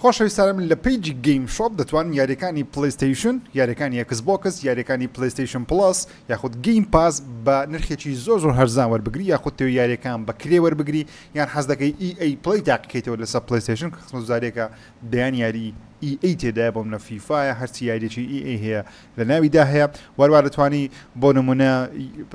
خۆشەویستانم لە page ی گەیم شۆپ دەتوانن یاریەکانی پلەیستەیشن، یاریەکانی ئێکس بۆکس، یاریەکانی پلەیستەیشن پڵەس یاخود گەیم پاس بە نرخێکی زۆر زۆر هەرزان وەربگری یاخود تێ یاریەکان بە کرێ وەربگری یان حەز دەکەی EA Play تاقیکەیتەوە لەسەر پلەیستەیشن کە خزمەتگوزاریەکە دەیان یاری EA تێدایە بۆ منە فیفایە هەرچی یاریەکی EA هەیە لە ناویدا هەیە وەروا دەتوانی بۆ نمونە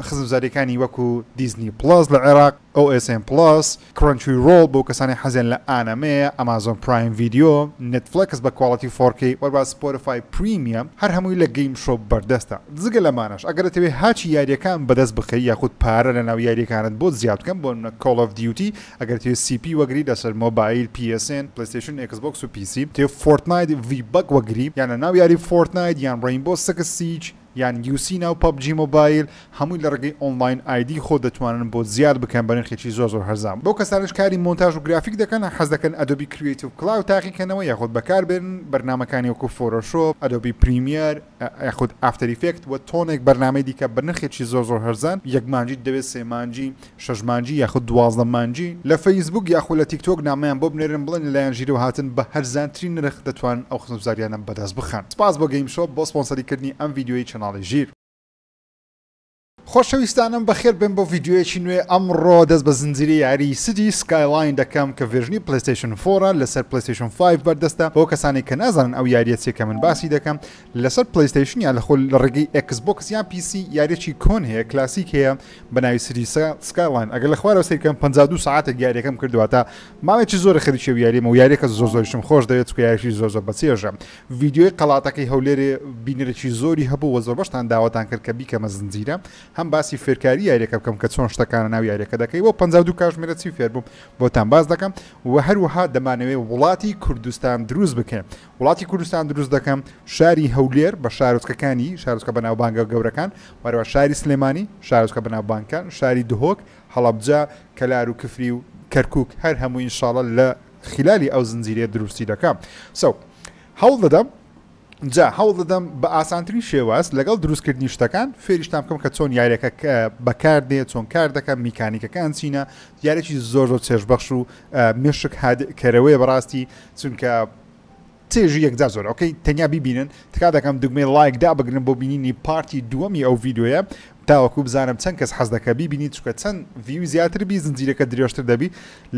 خزمەتگوزاریەکانی وەکو دیزنی پڵەس لە عێراق OSN Plus، Crunchyroll بۆ کەسانی حەزیان لە ئانەمەیە، ئەمازۆن پرایم ڤیدیۆ، نێتفلێکس بە quality 4K، وەروا سپۆتفای پریمیەم، هەر هەمووی لە گەیم شۆپ بەردەستە. جگە لەمانەش ئەگەر دەتەوێ هاکی یاریەکان بەدەست بخەی یاخود پارە لەناو یاریەکانت بۆت زیاد بکەن بۆ نمونە Call of Duty ئەگەر دەتەوێ CP وەگری لەسەر مۆبایل، PSN، پلەیستەیشن، ئێکس بۆکس و PC، دەتەوێ فۆرتنایت V Buck وەگری یان لەناو یاری فۆرتنایت یان ڕەینبۆ سکس سیج، یان UC ناو پەبجی مۆبایل هەمووی لە ڕێگەی ئۆنڵاین ID خۆت دەتوانن بۆت زیاد بکەن بە نرخێکی زۆر زۆر هەرزان بۆ کەسانیش کاری مۆنتاژ و گرافیک دەکەن حەز دەکەن ئەدۆبی کریەیتیڤ کلاود تاقی کەنەوە یاخود بەکار بێنن بەرنامەکانی وەکو فۆتۆشۆپ ئەدۆبی پریمیەر یاخود ئافتەر ئیفێکت و تۆنێک بەرنامەی دیکە بە نرخێکی زۆر زۆر هەرزان یەک مانگیت دەوێت سێ مانگی شەش مانگی یاخود 12 مانگی لە فەیسبوک یاخود لە تیک تۆک نامەیان بۆ بنێرن بڵێن لەلایەن ژیرەوە هاتن بە هەرزانترین نرخ دەتوانن ئەو خزمەتگوزاریانە بەدەست بخەن. سپاس بۆ گەیم شۆپ بۆ سپۆنسەری کردنی ئەم ڤیدیۆیەی channel ی ژیر. خۆشەویستانم بەخێر بێن بۆ ڤیدیۆیەکی نوێ ئەمڕۆ دەست بە زنجیرەی یاری سیتی سکایلاین دەکەم کە version ی پلەیستەیشن four ە لەسەر پلەیستەیشن five بەردەستە بۆ کەسانێک کە نازانن ئەو یاریە چیە کە من باسی دەکەم لەسەر پلەیستەیشن یان لەخۆ لە ڕێگەی ئێکس بۆکس یان PC یاریەکی کۆن هەیە کلاسیک هەیە بە ناوی سیتی سکایلاین ئەگەر لە خوارەوە سەیر کەم 52 سەعاتێک یاریەکەم کردووە تا ماوەیەکی زۆرە خەریکی ئەو یاریەمە و یاریەکە زۆر زۆریشم خۆش دەوێت چونکە یاریی زۆر زۆر بەچێژە ڤیدیۆی قەڵاتەکەی هەولێرێ بینەرێکی زۆری هەبوو و زۆربەشتان داواتان کرد کە بیکەمە زنجیرە هەم باسی فێرکاری یاریەکە بکەم کە چۆن شتەکانە ناو یاریەکە دەکەی بۆ 52 کاژمێرە چی فێر بووم بۆتان باس دەکەم و هەروەها دەمانەوێ وڵاتی کوردستان دروست بکەین وڵاتی کوردستان دروست دەکەم، شاری هەولێر بە شارۆچکەکانی، شارۆچکە بەناوبانگە گەورەکان، وەروە شاری سلێمانی، شارۆچکە بەناوبانگکان، شاری دهۆک، هەڵەبجە، کەلار و کفری و کەرکوک هەر هەمووی ان شاءاللە لە خیلالی ئەو زنجیرەیە دروستی دەکەم. So هەوڵ دەدەم جا هەوڵ دەدەم بە ئاسانترین شێواز لەگەڵ دروستکردنی شتەکان فێریشتان بکەم کە چۆن یاریەکە بەکار دێ چۆن کار دەکە میکانیکەکان چینە یاریی زۆر زۆر چێژبەخش و مێشک هادئکەرەوەیە بەڕاستی چونکە چێژی یەکجار زۆرە okay تەنیا بیبینن تکا دەکەم دوگمەی ڵایک دابگرن بۆ بینینی part ی دووەمی ئەو ڤیدیۆیە تاوەکو بزانم چەند کەس حەز دەکە بیبینی چونکە چەند view زیاتر بی زنجیرەکە درێژتر دەبی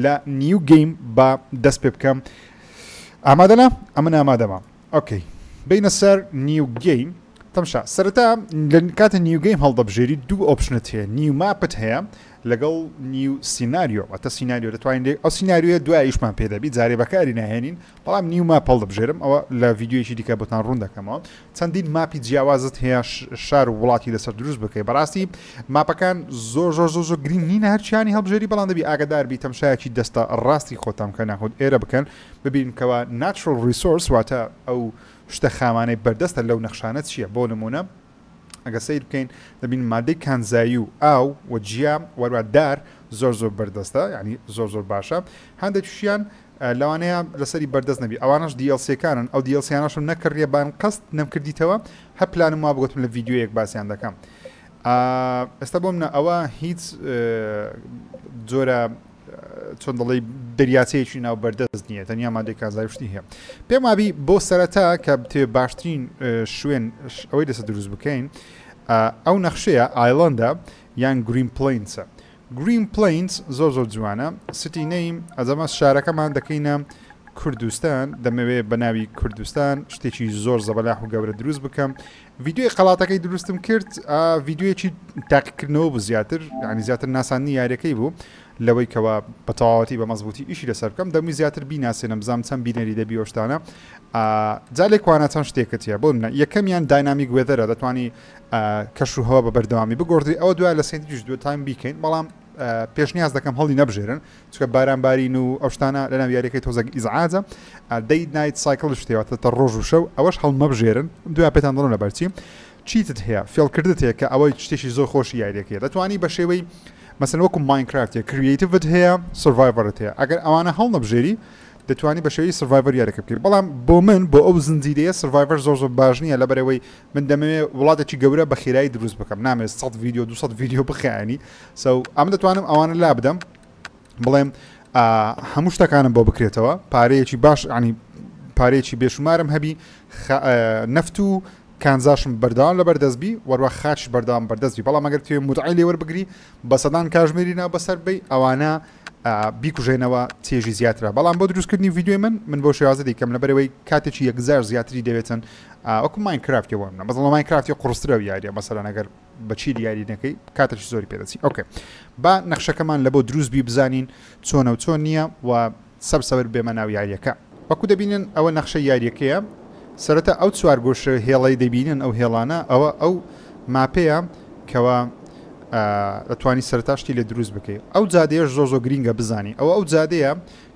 لە new game با دەست پێ بکەم ئامادەنە ئەمن ئامادەمە okay بینە سەر new game تەمشا سەرەتا لە کاتە new game هەڵدەبژێری دوو option ت هەیە new map ت هەیە لەگەڵ new scenario واتە سیناریۆ دەتوانین لێ ئەو سیناریۆیە دوای ئیشمان پێ دەبی جارێ بەکاری ناهێنین بەڵام new map هەڵدەبژێرم ئەوە لە ڤیدیۆیەکی دیکە بۆتان ڕوون دەکەمەوە چەندین map ی جیاوازت هەیە شار و وڵاتی لەسەر دروست بکەی بەڕاستی map ەکان زۆر زۆر زۆر زۆر گرنگ نینە هەرچیانی هەڵبژێری بەڵام دەبی ئاگدار بی تەمشایەکی دەستە ڕاستی خۆتان بکەن ناخود ئێرە بکەن ببین کەوا natural resource واتە ئەو شتە خامانەی بەردەستە لەو نەخشانە چییە بۆ نمونە ئەگەر سەیر بکەین دەبین مادەی کانزایی و ئاو و جیا وەروە دار زۆر زۆر بەردەستە یعنی زۆر زۆر باشە هەندێکیشیان لەوانەیە لەسەری بەردەست نەبی ئەوانەش DLC ەکانن ئەو DLC یانەشم نەکڕیە بان قەست نەمکردیتەوە هەر پلانم وا بگوتم لە ڤیدیۆیەک باسیان دەکەم ئێستا بۆ منە ئەوە هیچ جۆرە چۆن دەڵێی دەریاچەیەکی ناو بەردەست نییە تەنیا مادەی کانزای شتی هەیە پێم وابی بۆ سەرەتا کە بتێ باشترین شوێن ئەوەی لەسەر دروست بکەین ئەو نەخشەیە island ە یان گرین پلینسە گرین پلینس زۆر زۆر جوانە city name ئەزەمە شارەکەمان دەکەینە کوردستان دەمەوێ بە ناوی کوردستان شتێکی زۆر زەبەلاح و گەورە دروست بکەم ڤیدیۆی قەڵاتەکەی دروستم کرد ڤیدیۆیەکی تاقیکردنەوە بوو زیاتر یعنی زیاتر ناساندنی یاریەکەی بوو لەوەی کەوا بە تەواوەتی بە مەزبوتی ئیشی لەسەر بکەم دەموی زیاتر بیناسێنم بزانم چەند بینەری دەبی ئەو شتانە جا لێکوانە چەند شتێکت هەیە بۆ منە یەکەمیان dynamic weather ە دەتوانی کەش و هەوا بە بەردەوامی بگۆڕدری ئەوە دوای لە سێنتیش دو تایم بیکەین بەڵام پێشنیاز دەکەم هەڵی نەبژێرن چونکە باران بارین و ئەو شتانە لەناو یاریەکەی تۆزێک ئیزعاجە day night cycle شتێواتە تە ڕۆژ و شەو ئەوەش هەڵمەبژێرن دوای پێتان دەڵێم لەبەرچی cheat ت هەیە فێڵکردت هەیە کە ئەوەی شتێکی زۆر خۆشی یاریەکەیە دەتوانی بە شێوەی مەسەن وەکو ماینکرافت هەیە creative ت هەیە survivor ت هەیە ئەگەر ئەوانە هەڵنەبژێری دەتوانی بە شێوەی survivor یاریەکە بکەیت بەڵام بۆ من بۆ ئەو زنجیرەیە survivor زۆر زۆر باش نییە لەبەرەوەی من دەمەوێ وڵاتێکی گەورە بە خێرایی دروست بکەم نامەوێت 100 ڤیدیۆ 200 ڤیدیۆ بخایەنی so ئەمە دەتوانم ئەوانە لا بدەم بڵێم هەموو شتەکانم بۆ بکرێتەوە پارەیەکی باش ینی پارەیەکی بێشومارم هەبی نەفت و کانزاشم بەردەوام لەبەر دەست بی وەروە خاچیش بەردەوام بەردەست بی بەڵام ئەگەر بتەوێ موتعەی لێ وەربگری بە سەدان کاژمێری ناو بەسەر بەی ئەوانە بیکوژێنەوە چێژی زیاترە بەڵام بۆ دروستکردنی ڤیدیۆی من من بۆ شێوازە دەیکەم لەبەرەوەی کاتێکی یەکجار زیاتری دەوێتن وەکو ماینکرافتی بۆ منە بەڵام ماینکرافتی قورسترە و یاریە مەسەلەن ئەگەر بە chill یاری نەکەی کاتێکی زۆری پێدەچی okay با نەخشەکەمان لە بۆ دروست بی بزانین چۆنە و چۆن نییە و سەبر سەبر بێمە ناو یاریەکە. وەکو دەبینن ئەوە نەخشەی یاریەکەیە سەرەتا ئەو چوارگۆشە هێڵەی دەبینن ئەو هێڵانە ئەوە ئەو map ەیە کەوا دەتوانی سەرەتا شتی لێ دروست بکەی ئەو جادەیەش زۆر زۆر گرینگە بزانی ئەوە ئەو جادەیە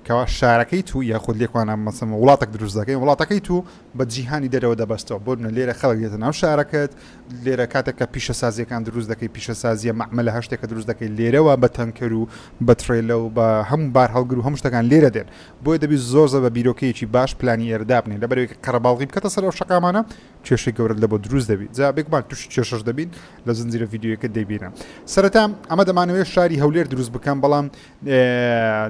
کەوا شارەکەی تو یاخود لێکوانە مەسەم وڵاتێک دروست دەکەین وڵاتەکەی تو بە جیهانی دەرەوە دەبەستەوە بۆ نمونە لێرە خەڵک دێتە ناو شارەکەت لێرە کاتێک کە پیشەسازیەکان دروست دەکەی پیشەسازیە مەعمەلە هەر شتێکە دروست دەکەی لێرەوە بە تەنکەر و بە ترێلە و بە هەموو بار هەڵگر و هەموو شتەکان لێرە دێن بۆیە دەبی زۆر زۆر بە بیرۆکەیەکی باش پلانی ئێرە دابنێ لەبەرئەوەی کە قەرەباڵغی بکەتە سەر ئەو شەقامانە کێشەی گەورەت لەبۆ دروست دەبی جا بێگومان تووشی کێشەش دەبین لە زنجیرە ڤیدیۆیەکە دەیبینە سەرەتا ئەمە دەمانەوێت شاری هەولێر دروست بکەم بەڵام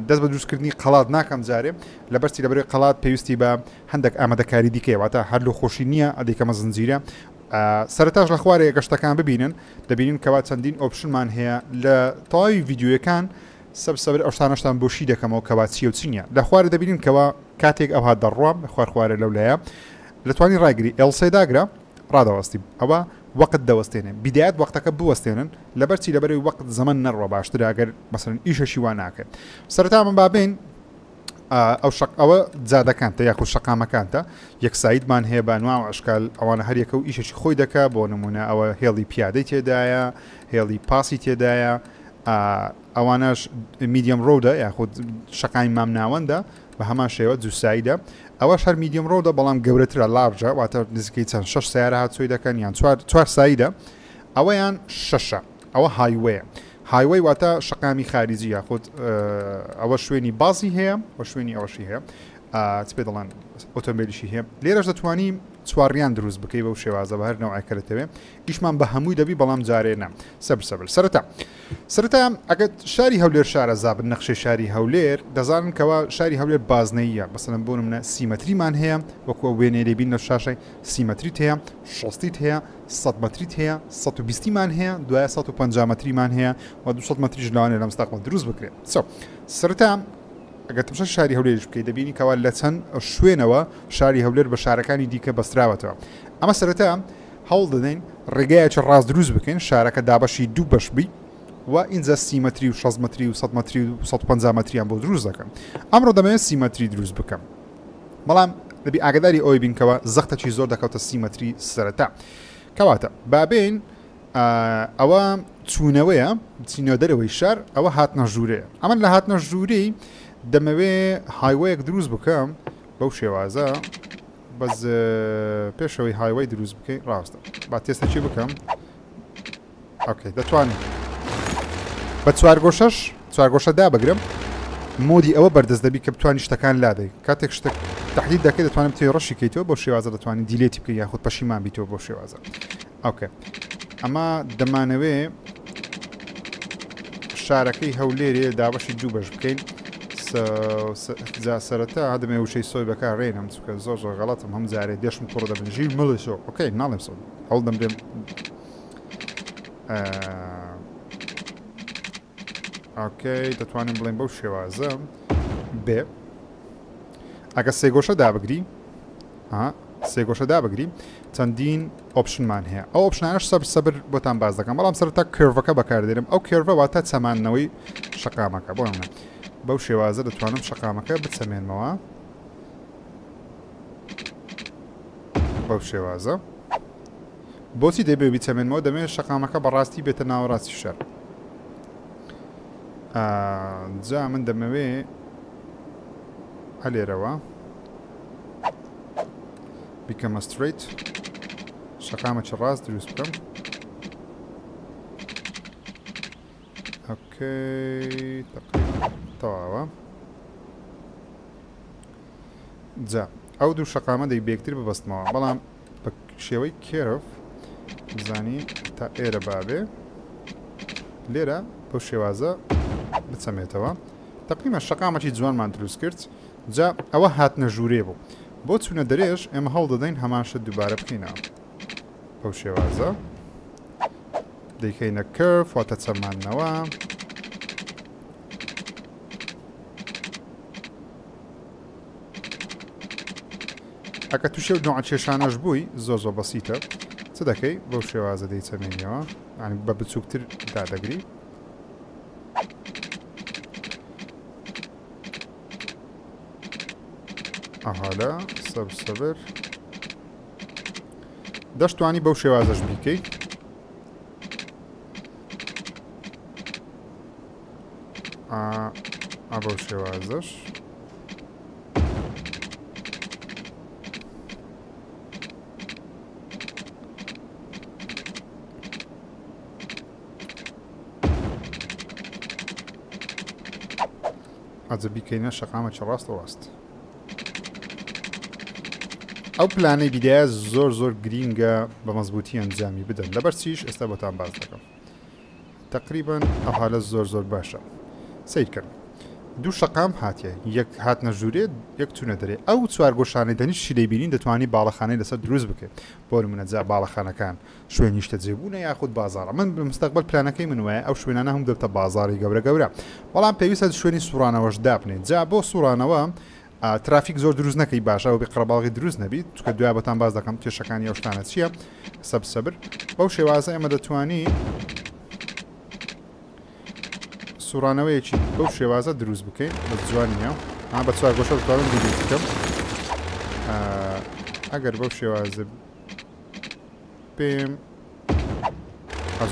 دەست بە دروستکردنی قەڵات ناکەم جارێ لەبەرچی لەبەرەوەی قەڵات پێویستی بە هەندێک ئامادەکاری دیکەیە واتە هەر لۆ خۆشی نییە ئەدەیکەمە زنجیرە سەرەتاش لە خوارێ گەشتەکان ببینن دەبینن کەوا چەندین option مان هەیە لە تەواوی ڤیدیۆیەکان سەب سەبر ئەو شتانەشتان بۆ شی دەکەمەوە کەوا چیە و چی نییە لە خوارێ دەبینن کەوا کاتێک ئەوها دەڕوام خوار خوارێ لەو لایە لەتوانی ڕایگری ئێڵسێ داگرە ڕادەوەستی ئەوە وەقت دەوەستێنێ بیدایەت وەقتەکە بوەستێنن لەبەر چی لەبەرەوەی وەقت زەمەن نەڕوا باشترە ئەگەر مەسەلەن ئیشەشی وا ناکەن سەرەتا من با بێین ئەو شەق ئەوە جادەکانتە یاخود شەقامەکانتە یەک side مان هەیە بە ئەنواع و ئەشکال ئەوانە هەر یەکە و ئیشێکی خۆی دەکا بۆ نمونە ئەوە هێڵی پیادەی تێدایە هێڵی پاسی تێدایە ئەوانەش medium road ە یاخود شەقامی مامناوەندە بە هەمان شێوە دوو side ە ئەوەش هەر medium road ە بەڵام گەورەترە large ە واتە نزیکەی چەند شەش سیارە هاتووی دەکەن یان چوار چوار side ە ئەوەیان شەشە ئەوە highway ە highway واتە شەقامی خاریجی یاخود ئەوە شوێنی بازی هەیە و شوێنی ئەوەشی هەیە چ پێ دەڵێن ئۆتۆمبیلیشی هەیە لێرەش دەتوانی چوارڕیان دروست بکەی بەو شێوازە بە هەر نەوعێک کە دەتەوێ ئیشمان بە هەمووی دەبی بەڵام جارێ نا سەبر سەبر سەرەتا سەرەتا ئەگەر شاری هەولێر شارەزابن نەخشەی شاری هەولێر دەزانن کەوا شاری هەولێر بازنەیە مەسەلەن بۆ نمونە سیمەتریمان هەیە وەکو ئەو وێنەیە دەیبین لە شاشەی سیمەتریت هەیە شەستیت هەیە 100 مەتریت هەیە 120 مان هەیە دوایە 150 مەتریمان هەیە و 200 مەتریش لەوانەیە لە مستەقبل دروست بکرێت سۆ سەرەتا ئەگەر تەماشای شاری هەولێریش بکەیت دەبینی کەوا لە چەند شوێنەوە شاری هەولێر بە شارەکانی دیکە بەستراوەتەوە ئەمە سەرەتا هەوڵ دەدەین ڕێگایەکی ڕاست دروست بکەین شارەکە دابەشی دوو بەش بی و ئینجا سی مەتری و 60 مەتری و 100 مەتری و 150 مەتریان بۆ دروست دەکەم ئەمڕۆ دەمەوێت سی مەتری دروست بکەم بەڵام دەبی ئاگداری ئەوەی بین کەوە زەختەکی زۆر دەکەوتە سی مەتری سەرەتا کەواتە بابین ئەوە چوونەوەیە بچینەوە دەرەوەی شار ئەوە هاتنە ژوورەیە ئەمن لە هاتنە ژوورەی دەمەوێ highway ەک دروست بکەم بەو شێوازە بەس پێشەوەی highway دروست بکەی ڕاستە با تێستەکی بکەم okay دەتوانین بە چوارگۆشەش چوارگۆشە دابگرم mode ی ئەوە بەردەست دەبی کە بتوانانی شتەکان لادەی کاتێک شتێک تحدید دەکەی دەتوانم تێ ڕەشی کەیتەوە بۆ شێوازە دەتوانین delete ی بکەی یاخود پەشیمان بیتەوە بۆ شێوازە okay ئەمە دەمانەوێ شارەکەی هەولێرێ دابەشی دوو بەش بکەین جا سەرەتا دەمێ وشەی so ی بەکارڕێنم چکە زۆر زۆر غەڵەتم هەم جارێ دێشم توڕ دەبن ژیر مڵی so okay ناڵێم so هەوڵ دەم بێم okay دەتوانین بڵێن بەو شێوازە بێ ئەگە سێگۆشە دابگری سێگۆشە دابگری چەندین option مان هەیە ئەو option انەش سەبر سەبر بۆتان باز دەکەم بەڵام سەرەتا curve ەکە بەکاردێنم ئەو curve ە واتە چەماندنەوەی شەقامەکە بۆ نمونە بەو شێوازە دەتوانم شەقامەکە بچەمێنمەوە بەو شێوازە بۆچی دەبێ بیچەمێنمەوە دەمێ شەقامەکە بەڕاستی بێتە ناوەڕاستی شار جا من دەمەوێ ئەلێرەوە بیکەمە straight شەقامەکی ڕاست دروست بکەم okay تەواوە جا ئەو دوو شەقامە دەی بێکتر ببەستمەوە بەڵام بە شێوەی curve بزانی تا ئێرە بابێ لێرە بەو شێوازە بچەمێتەوە تقریبا شەقامەکی جوانمان دروست کرد جا ئەوە هاتنە ژوورێ بوو. بۆ چوونە دەرێش ئێمە هەوڵ دەدەین هەمان شت دووبارە بکەینەوە بەو شێوازە دەیکەینە curve واتە چەماندنەوە. ئەگەر تووشی ئەو نوعە کێشانەش بووی زۆر زۆر بەسیتە چ دەکەی بەو شێوازە دەیچەمێنیەوە یعنی بە بچووکتر دادەگری ئەها لە سەبر سەبر دەشتوانی بەو شێوازەش بیکەی ئا بەو شێوازەش ئەجە بیکەینە شەقامەکی ڕاست و ڕاست ئەو پلانەی بیدایە زۆر زۆر گرینگە بە مەزبوطی ئەنجامی بدەن لەبەر چیش ئێستا بۆتان باس دەکەم تقریبا ئەو حالە زۆر زۆر باشە سیرکەن دوو شەقام هاتیە یەک هاتنە ژوورێ یەک چوونە دەرێ ئەو چوارگۆشانەی دەنیشتی دەیبینین دەتوانی باڵەخانەی لەسەر دروست بکەیت بۆ نمونە جا باڵەخانەکان شوێن نیشتەجێبوونە یاخود بازاڕە من مستەقبەل پلانەکەی من وایە ئەو شوێنانە هەموو دەبتە بازاڕی گەورە گەورە بەڵام پێویستە شوێنی سوڕانەوەش دابنێت جا بۆ سوڕانەوە ترافیک زۆر دروست نەکەی باشە ئەو بێ قەرەباڵغی دروست نەبیت چونکە دوای بۆتان باس دەکەم کێشەکانی ئەو شتانە چییە سەب سەبر بەو شێوازە ئێمە دەتوانی سوڕانەوەیەکی بەو شێوازە دروست بکەین بەس جوان نییە ها بە چوار گۆشە دەتوانم delete بکەم ئەگەر بەو شێوازە پێم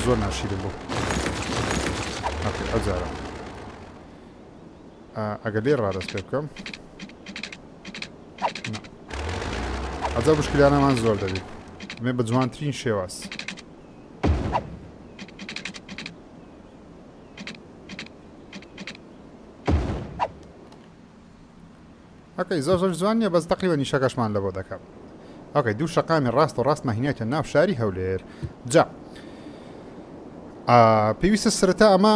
زۆر ناشیرن بوو ئەو جارە ئەگەر لێ ڕادەست پێ بکەم ئەجا مشکلانەمان زۆر دەبێت مێ بە جوانترین شێواز okay زۆر زۆر جوان نییە بەس تەقریبا نیشەکەشمان لە بۆ دەکەم okay دوو شەقامی ڕاست و ڕاستمان هینایتە ناو شاری هەولێر جا پێویستە سەرەتا ئەمە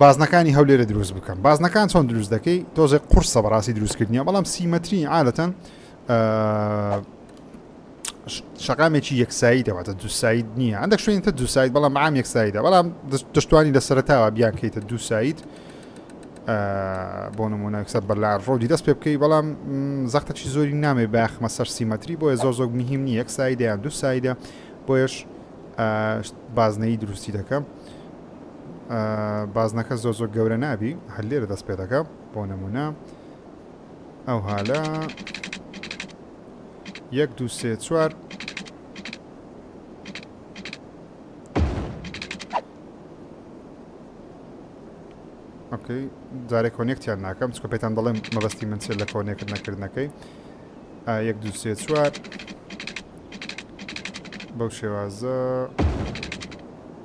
بازنەکانی هەولێرە دروست بکەم بازنەکان چۆن دروست دەکەی تۆزێک قورسە بەڕاستی دروستکردنیە بەڵام symmetry عادەتەن شەقامێکی یەک side ە واتە دوو side نییە هەندێک شوێنی تر دوو side بەڵام عام یەک side ە بەڵام دەشتوانی لە سەرەتاوە بیانکەیتە دوو side بۆ نمونە یەکسەر بە لار road ی دەست پێ بکەی بەڵام زەختەکی زۆری نامێ باخمە سەر symmetry بۆیە زۆر زۆر مهم نییە یەک side ە یان دوو side ە بۆیەش بازنەی دروستی دەکەم بازنەکە زۆر زۆر گەورە نابی هەر لێرە دەست پێ دەکەم بۆ نمونە ئەو هالە یەک دوو سێ چوار okay جارێک connect یان ناکەم چکە پێتان دەڵێم مەبەستی من چێت لە connect نەکردنەکەی یەک دوو سێ چوار بەو شێوازە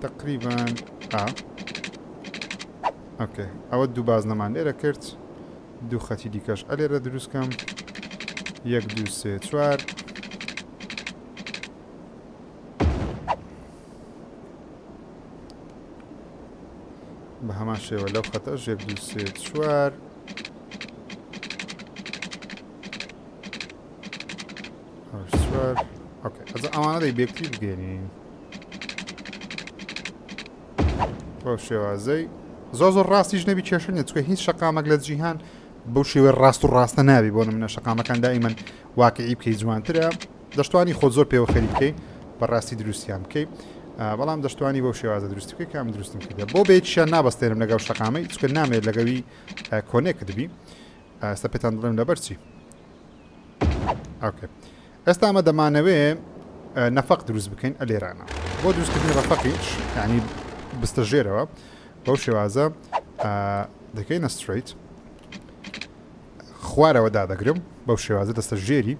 تقریبان ئا okay ئەوە دوو بازنەمان لێرە کرد دوو خەتی دیکەش ئەلێرە دروست کەم یەک دوو سێ چوار بە هەمان شێوە لەو خەتەش یەک دوو سێ چوار چوار okay ئەجا ئەوانە دەی بێکتری بگەێنین بەو شێوازەی زۆر زۆر ڕاستیش نەبی کێشە نیە چونکە هیچ شەقامێک لە جیهان بەو شێوەی ڕاست و ڕاستە نابی بۆ نمونە شەقامەکان دائیمەن واقعی بکەی جوانترە دەشتوانی خۆت زۆر پێوە خەریک بکەی بەڕاستی دروستیان بکەی بەڵام دەشتوانی بەو شێوازە دروستی بکەی کە ئەم دروستم کردە بۆ بێکیشیان نابەستێنم لەگەڵ شەقامەی چونکە نامێت لەگەوی connect بی ئێستا پێتان دەڵێم لەبەر چی okay ئێستا ئەمە دەمانەوێ نەفەق دروست بکەین ئەلێرانە بۆ دروستکردنی ڕەفەقیش یعنی بستە ژێرەوە بەو شێوازە دەکەینە straight خوارەوە دادەگرم بەو شێوازە دەستە ژێری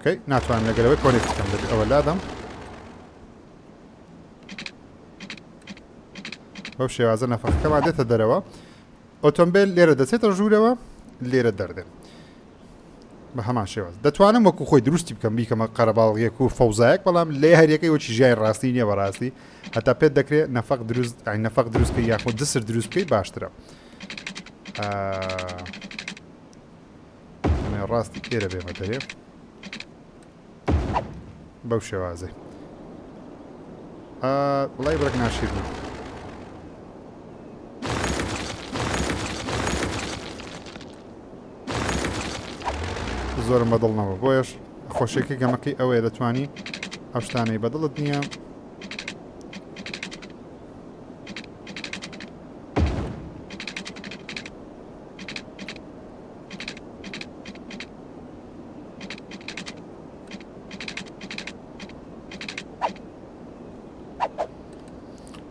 okay ناتوانم لەگەرەوەی connect بکەم دەبێت ئەوە لادەم. بەو شێوازە نەفەقەکەمان دێتە دەرەوە. ئۆتۆمبێل لێرە دەچێتە ژوورەوە لێرە دەردێ بە هەمان شێواز دەتوانم وەکو خۆی دروستی بکەم بیکەمە قەرەباڵغیەک و فەوزایەک بەڵام لێ هەریەکەی وەکی ژیانی ڕاستی نییە بەڕاستی هەتا پێت دەکرێت نەفەق دروست ئەی نەفەق دروست بکەی یاخود جسر دروست بکەی باشترە ڕاستی ئێرە بێمە دەرێ بەو شێوازەی وڵی بڕێک ناشیر بوو زۆرم بەدڵ نەبوو بۆیەش خۆشیەکەی گەمەکەی ئەوەیە دەتوانی ئەو شتانەی بەدڵت نییە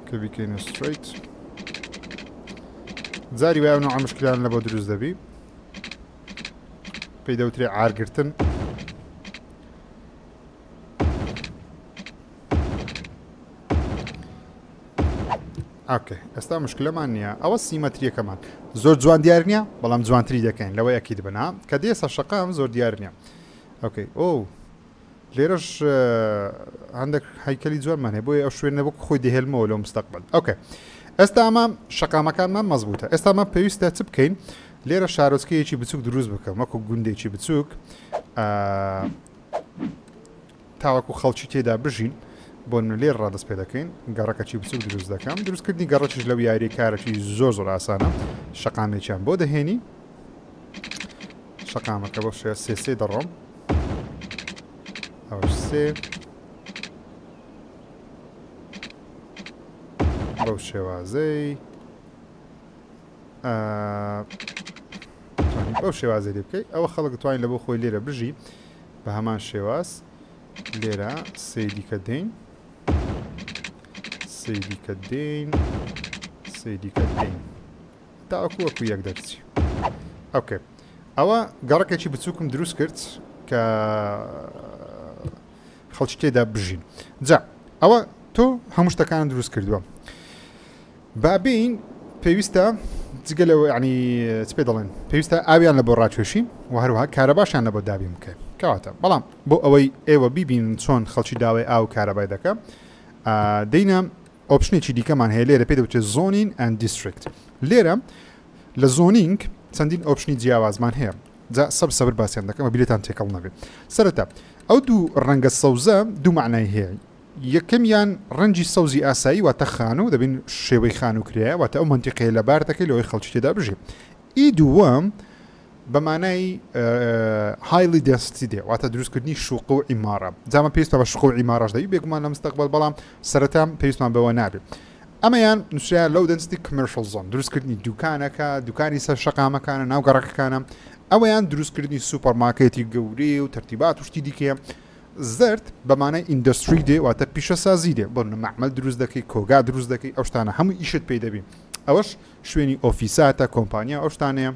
کە بیکەینە straight جاری وایە نوع مشکلان لە بۆ دروست دەبی پێی دەوترێ عارگرتن okay ئێستا مشکلەمان نییە ئەوە symmetry یەکەمان زۆر جوان دیار نییە بەڵام جوانتری دەکەین لەوەی ئەکید بنا کە دێسە شەقام زۆر دیار نییە okay ئۆ لێرەش هەندێک هەیکەلی جوانمان هەیە بۆیە ئەو شوێنە وەک خۆی دەهێلمەوە لەو مستەقبل okay ئێستا ئەمە شەقامەکانمان مەزبوتە ئێستا مە پێویستە چ بکەین لێرە شارۆچکەیەکی بچوک دروست بکەم وەکو گوندێکی بچوک تاوەکو خەڵکی تێدا بژین بۆ لێر ڕادەست پێ دەکەین گەڕەکەکی بچوک دروست دەکەم دروستکردنی گەڕەکیش لەو یاری کارێکی زۆر زۆر ئاسانە شەقامێکیان بۆ دەهێنی شەقامەکە بۆ شێ سێ سێ دەڕۆم ئەوش سێ بەو شێوازەی بەو شێوازی لێ بکەیت ئەوە خەڵک توانین لە بۆ خۆی لێرە بژی بە هەمان شێواز لێرە سێ دیکە دێین سێ دیکە دێین سێ دیکە دێین تاوەکو وەکو یەک دەرچی okay ئەوە گەڕەکێکی بچووکم دروست کرد کە خەڵکی تێدا بژین جا ئەوە تۆ هەموو شتەکان دروست کردووە بابین پێویستە جگە لەوە ینی چ پێ دەڵێن پێویستە ئاویان لە بۆ ڕاکێشی و هەروەها کارەباشیان لە بۆ دابین بکەین کەواتە بەڵام بۆ ئەوەی ئێوە بیبین چۆن خەڵکی داوای ئاو کارەبای دەکە دەینە option ێکی دیکەمان هەیە لێرە پێ دەوترێت zoning and district لێرە لە zoning چەندین option ی جیاوازمان هەیە جا سەب سەبر باسیان دەکەم بیرتان تێکەڵ نەبێت سەرەتا ئەو دوو ڕەنگە سەوزە دوو معنای هەیە یەکەمیان ڕەنگی سەوزی ئاسایی واتە خانوو دەبین شێوەی خانوو کرایە واتە ئەو مەنتیقەیە لەبار دەکەی لەوەی خەڵکی تێدا بژی ئی دووەم بە مانای highly density دێ واتە دروستکردنی شوقە و عیمارە جامە پێویستە بە شوقە و عیمارەش دەبی بێگومان لە مستەقبەل بەڵام سەرەتا پێویستمان بەوە نابێت ئەمەیان نووسرا low density commercial zone دروستکردنی دوکانەکە دوکانی سەر شەقامەکانە ناو گەڕەکەکانە ئەوەیان دروستکردنی سوپەرمارکێتی گەورەیە و تەرتیبات و شتی دیکەیە زەرد بە مانای industry دێ واتە پیشەسازی دێ بۆ مەعمەل دروست دەکەی کۆگا دروست دەکەی ئەو شتانە هەموو ئیشت پێی دەبی ئەوەش شوێنی ئۆفیساتە کۆمپانیا ئەو شتانەیە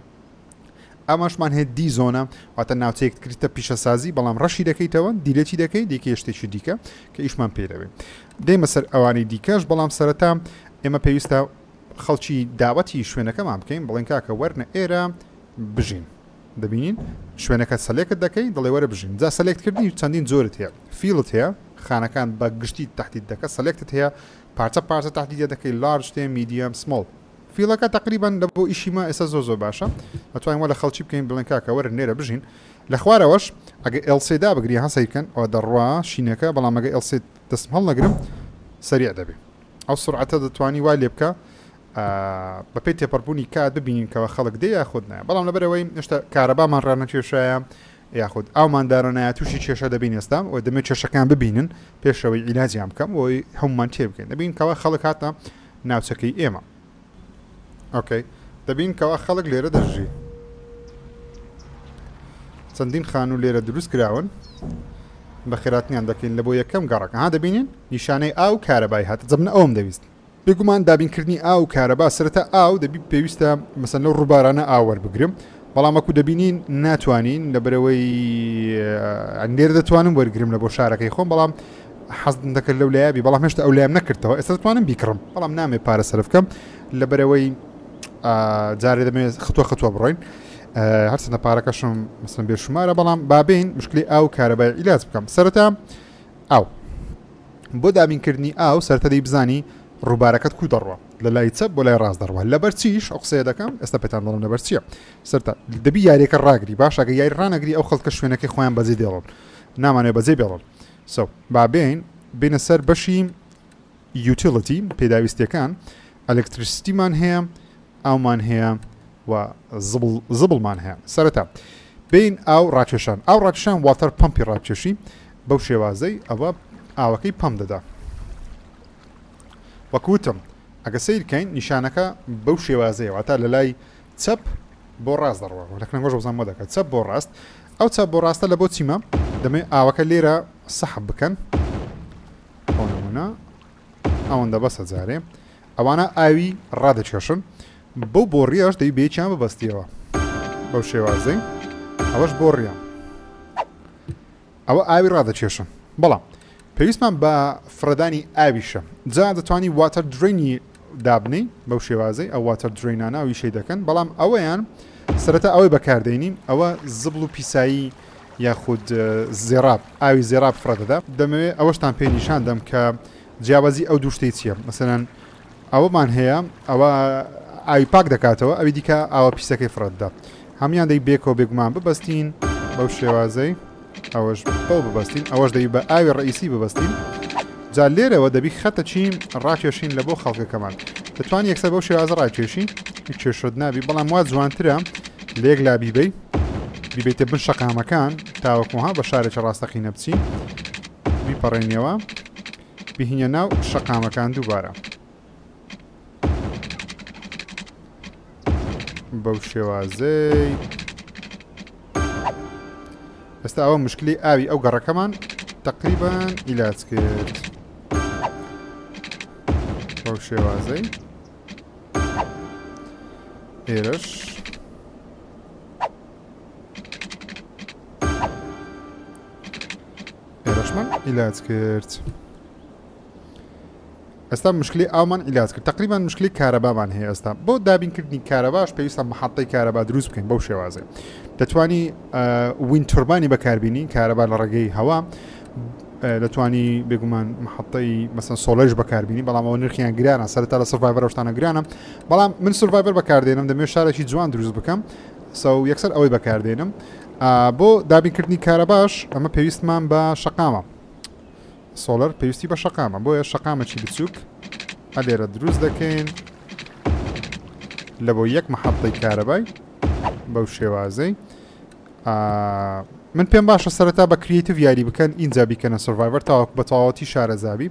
ئەمەشمان هەیە D zone ە واتە ناوچەیەک کردتە پیشەسازی بەڵام ڕەشی دەکەیتەوە delete ی دەکەی دیکە شتێکی دیکە کە ئیشمان پێ دەبێت دێمە سەر ئەوانەی دیکەش بەڵام سەرەتا ئێمە پێویستە خەڵکی داوەتی شوێنەکەمان بکەین بڵێن کاکە وەرنە ئێرە بژین دەبینین شوێنەکە select دەکەی دەڵێ وەرە بژین جا select کردنی چەندین جۆرت هەیە fill ت هەیە خانەکان بە گشتی تەحدید دەکە select ت هەیە پارچە پارچە تەحدیدە دەکەی large تێ medium small fill ەکە تقریبان لە بۆ ئیشی ما ئێستا زۆر زۆر باشە ئەتوانین وا لە خەڵکی بکەین بڵێن کاکە وەرن لێرە بژین لە خوارەوەش ئەگە L سێ دابگری ها سەیر کەن ئەوە دەڕوا شینەکە بەڵام ئەگە L سێ دەستم هەڵنەگرم سەریع دەبێ ئەو سرعەتە دەتوانی وای لێ بکە بەپێی تێپەڕبوونی کات ببینین کەەوە خەڵک دێ یاخود نایە بەڵام لەبەرەوەی هێشتا کارەبامان ڕانەکێشایە یاخود ئاومان دارەنایە تووشی کێشە دەبین ئێستا و دەمێ کێشەکان ببینن پێشەوەی عیلاجیان بکەم بۆی هەمومان تێبگەین دەبین کەوا خەڵک هاتە ناوچەکەی ئێمە okay دەبین کەوا خەڵک لێرە دەژی چەندین خانوو لێرە دروست کراون بەخێراتنیان دەکەین لە بۆ یەکەم گەڕەک ها دەبینین نیشانەی ئاو کارەبای هات جەبنە ئەوم دەویست بێگومان دابینکردنی ئاو و کارەبا، سەرەتا ئاو دەبی پێویستە مەسەن لەو ڕووبارانە ئاو وەربگرم، بەڵام وەکو دەبینین ناتوانین لەبەرئەوەی لێرە دەتوانم وەرگرم لە بۆ شارەکەی خۆم بەڵام حەزم دەکرد لەو لایە بی بەڵام هێشتا ئەو لایم نەکردەوە ئێستا دەتوانم بیکڕم بەڵام نامێ پارە سەرف بکەم لەبەرەوەی جارێ دەمێ خطوە خطوە بڕۆین هەرچەندە پارەکەشم مەسەن بێشومارە بەڵام بابین مشکلی ئاو کارەبای عیلاج بکەم سەرەتا ئاو بۆ دابینکردنی ئاو سەرەتا دەی بزانی ڕووبارەکەت کو دەڕوا لە لای چەپ بۆ لای ڕاست دەڕوا لەبەر چیش ئەو قسەیە دەکەم ئێستا پێتان دەڵم لەبەر چییە سەرتا دەبی یاریەکە ڕاگری باش ئەگە یاری ڕانەگری ئەو خەڵکە شوێنەکەی خۆیان بەجێ دێڵن نامانێ بەجێ بێڵن so با بێین بینە سەر بەشی utility پێداویستیەکان electricity مان هەیە ئاومان هەیە و زبڵ زبڵمان هەیە سەرەتا بین ئاو ڕاکێشان ئاو ڕاکشان water pump ی ڕاکێشی بەو شێوازەی ئەوە ئاوەکەی پەم دەدا وەکوتم ئەگە سیرکەین نیشانەکە بەو شێوازەیە واتە لە لای چەپ بۆ ڕاست دەڕوە لەکنە گۆژ بزانم دەکات چەپ بۆ ڕاست ئەو چەپ بۆ ڕاستە لە بۆ چیمە دەمێ ئاوەکە لێرە سەحب بکەن بۆ نمونە ئەوەندە بەسە جارێ ئەوانە ئاوی ڕادەکێشن بەو بۆڕیەش دەی بێکیان ببەستیەوە بەو شێوازەی ئەوەش بۆڕیە ئەوە ئاوی ڕادەکێشن بەڵام پێویستمان بە فڕێدانی ئاویشە جا دەتوانی water drain ی دابنەی بەو شێوازەی ئەو water drain انە ئەویشەی دەکەن بەڵام ئەوەیان سەرەتا ئەوەی بەکاردێنین ئەوە زبڵ و پیسایی یاخود زێراب ئاوی زێراب فڕە دەدا دەمەوێت ئەوەشتان پێ نیشان دەم کە جیاوازی ئەو دوو شتەی چییە مەسەلەن ئەوەمان هەیە ئەوە ئاوی پاک دەکاتەوە ئەوی دیکە ئاوە پیسەکەی فڕەتدا هەموان دەی بێکەوە بێگومان ببەستین بەو شێوازەی ئەوەش بەو ببەستین ئەوەش دەبی بە ئاوی ڕئیسی ببەستین جا لێرەوە دەبی خەتەچی ڕاکێشین لە بۆ خەڵکەکەمان دەتوانانی یەکسەر بەو شێوازە ڕاکێشی هیچ کێشەت نابی بەڵام وا جوانترە لێک لا بیبەی بیبیتە بن شەقامەکان تاوەکوها بە شارێکی ڕاستەقینە بچی بیپەڕێنیەوە بهینە ناو شەقامەکان دووبارە بەو شێوازەی ئێستا ئەوە مشکلی ئاوی ئەو گەڕەکەمان تقریبان ئیلاج کرد بەو شێوازەی ئێرەش ئێرەشمان ئیلاج کرد ئێستا مشکلی ئاومان عیلاج کرد تقریبان مشکلی کارەبامان هەیە ئێستا بۆ دابینکردنی کارەباش پێویستە محەتەی کارەبا دروست بکەین بەو شێوازێ دەتوانی wind turbine ی بەکاربینی کارەبا لە ڕێگەی هەوا دەتوانی بێگومان محەتەی مەسەن solar یش بەکاربینی بەڵام ئەوە نرخیان گرانە سەرتا لە Survivor شتانە گرانە بەڵام من Survivor بەکاردێنم دەمێ شارێکی جوان دروست بکەم so یەکسەر ئەوەی بەکاردێنم بۆ دابینکردنی کارەباش ئەمە پێویستمان بە شەقامە solar پێویستی بە شەقامە بۆیە شەقامەکی بچووک ئەلێرە دروست دەکەین لە بۆ یەک محەتەی کارەبای بەو شێوازەی من پێم باشە سەرەتا بە creative یاری بکەن ئینجا بیکەنە Survivor تاوەکو بە تەواوەتی شارەزابی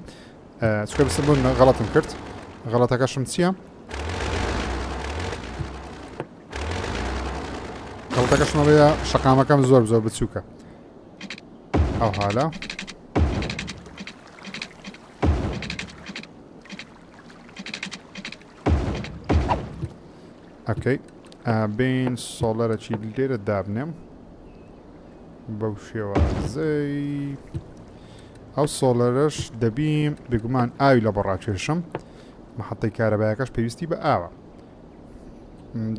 چکە بسم بوون غەڵەتم کرد غەڵەتەکەشم چییە؟ غەڵەتەکەشم ئەوەیە شەقامەکەم زۆر زۆر بچووکە ئەو حالە okay بین solar ەکی لێرە دابنێم بەو شێوازەی ئەو solar ەش دەبی بێگومان ئاوی لە بەڕاکێشم محەتەی کارەبایەکەش پێویستی بە ئاوە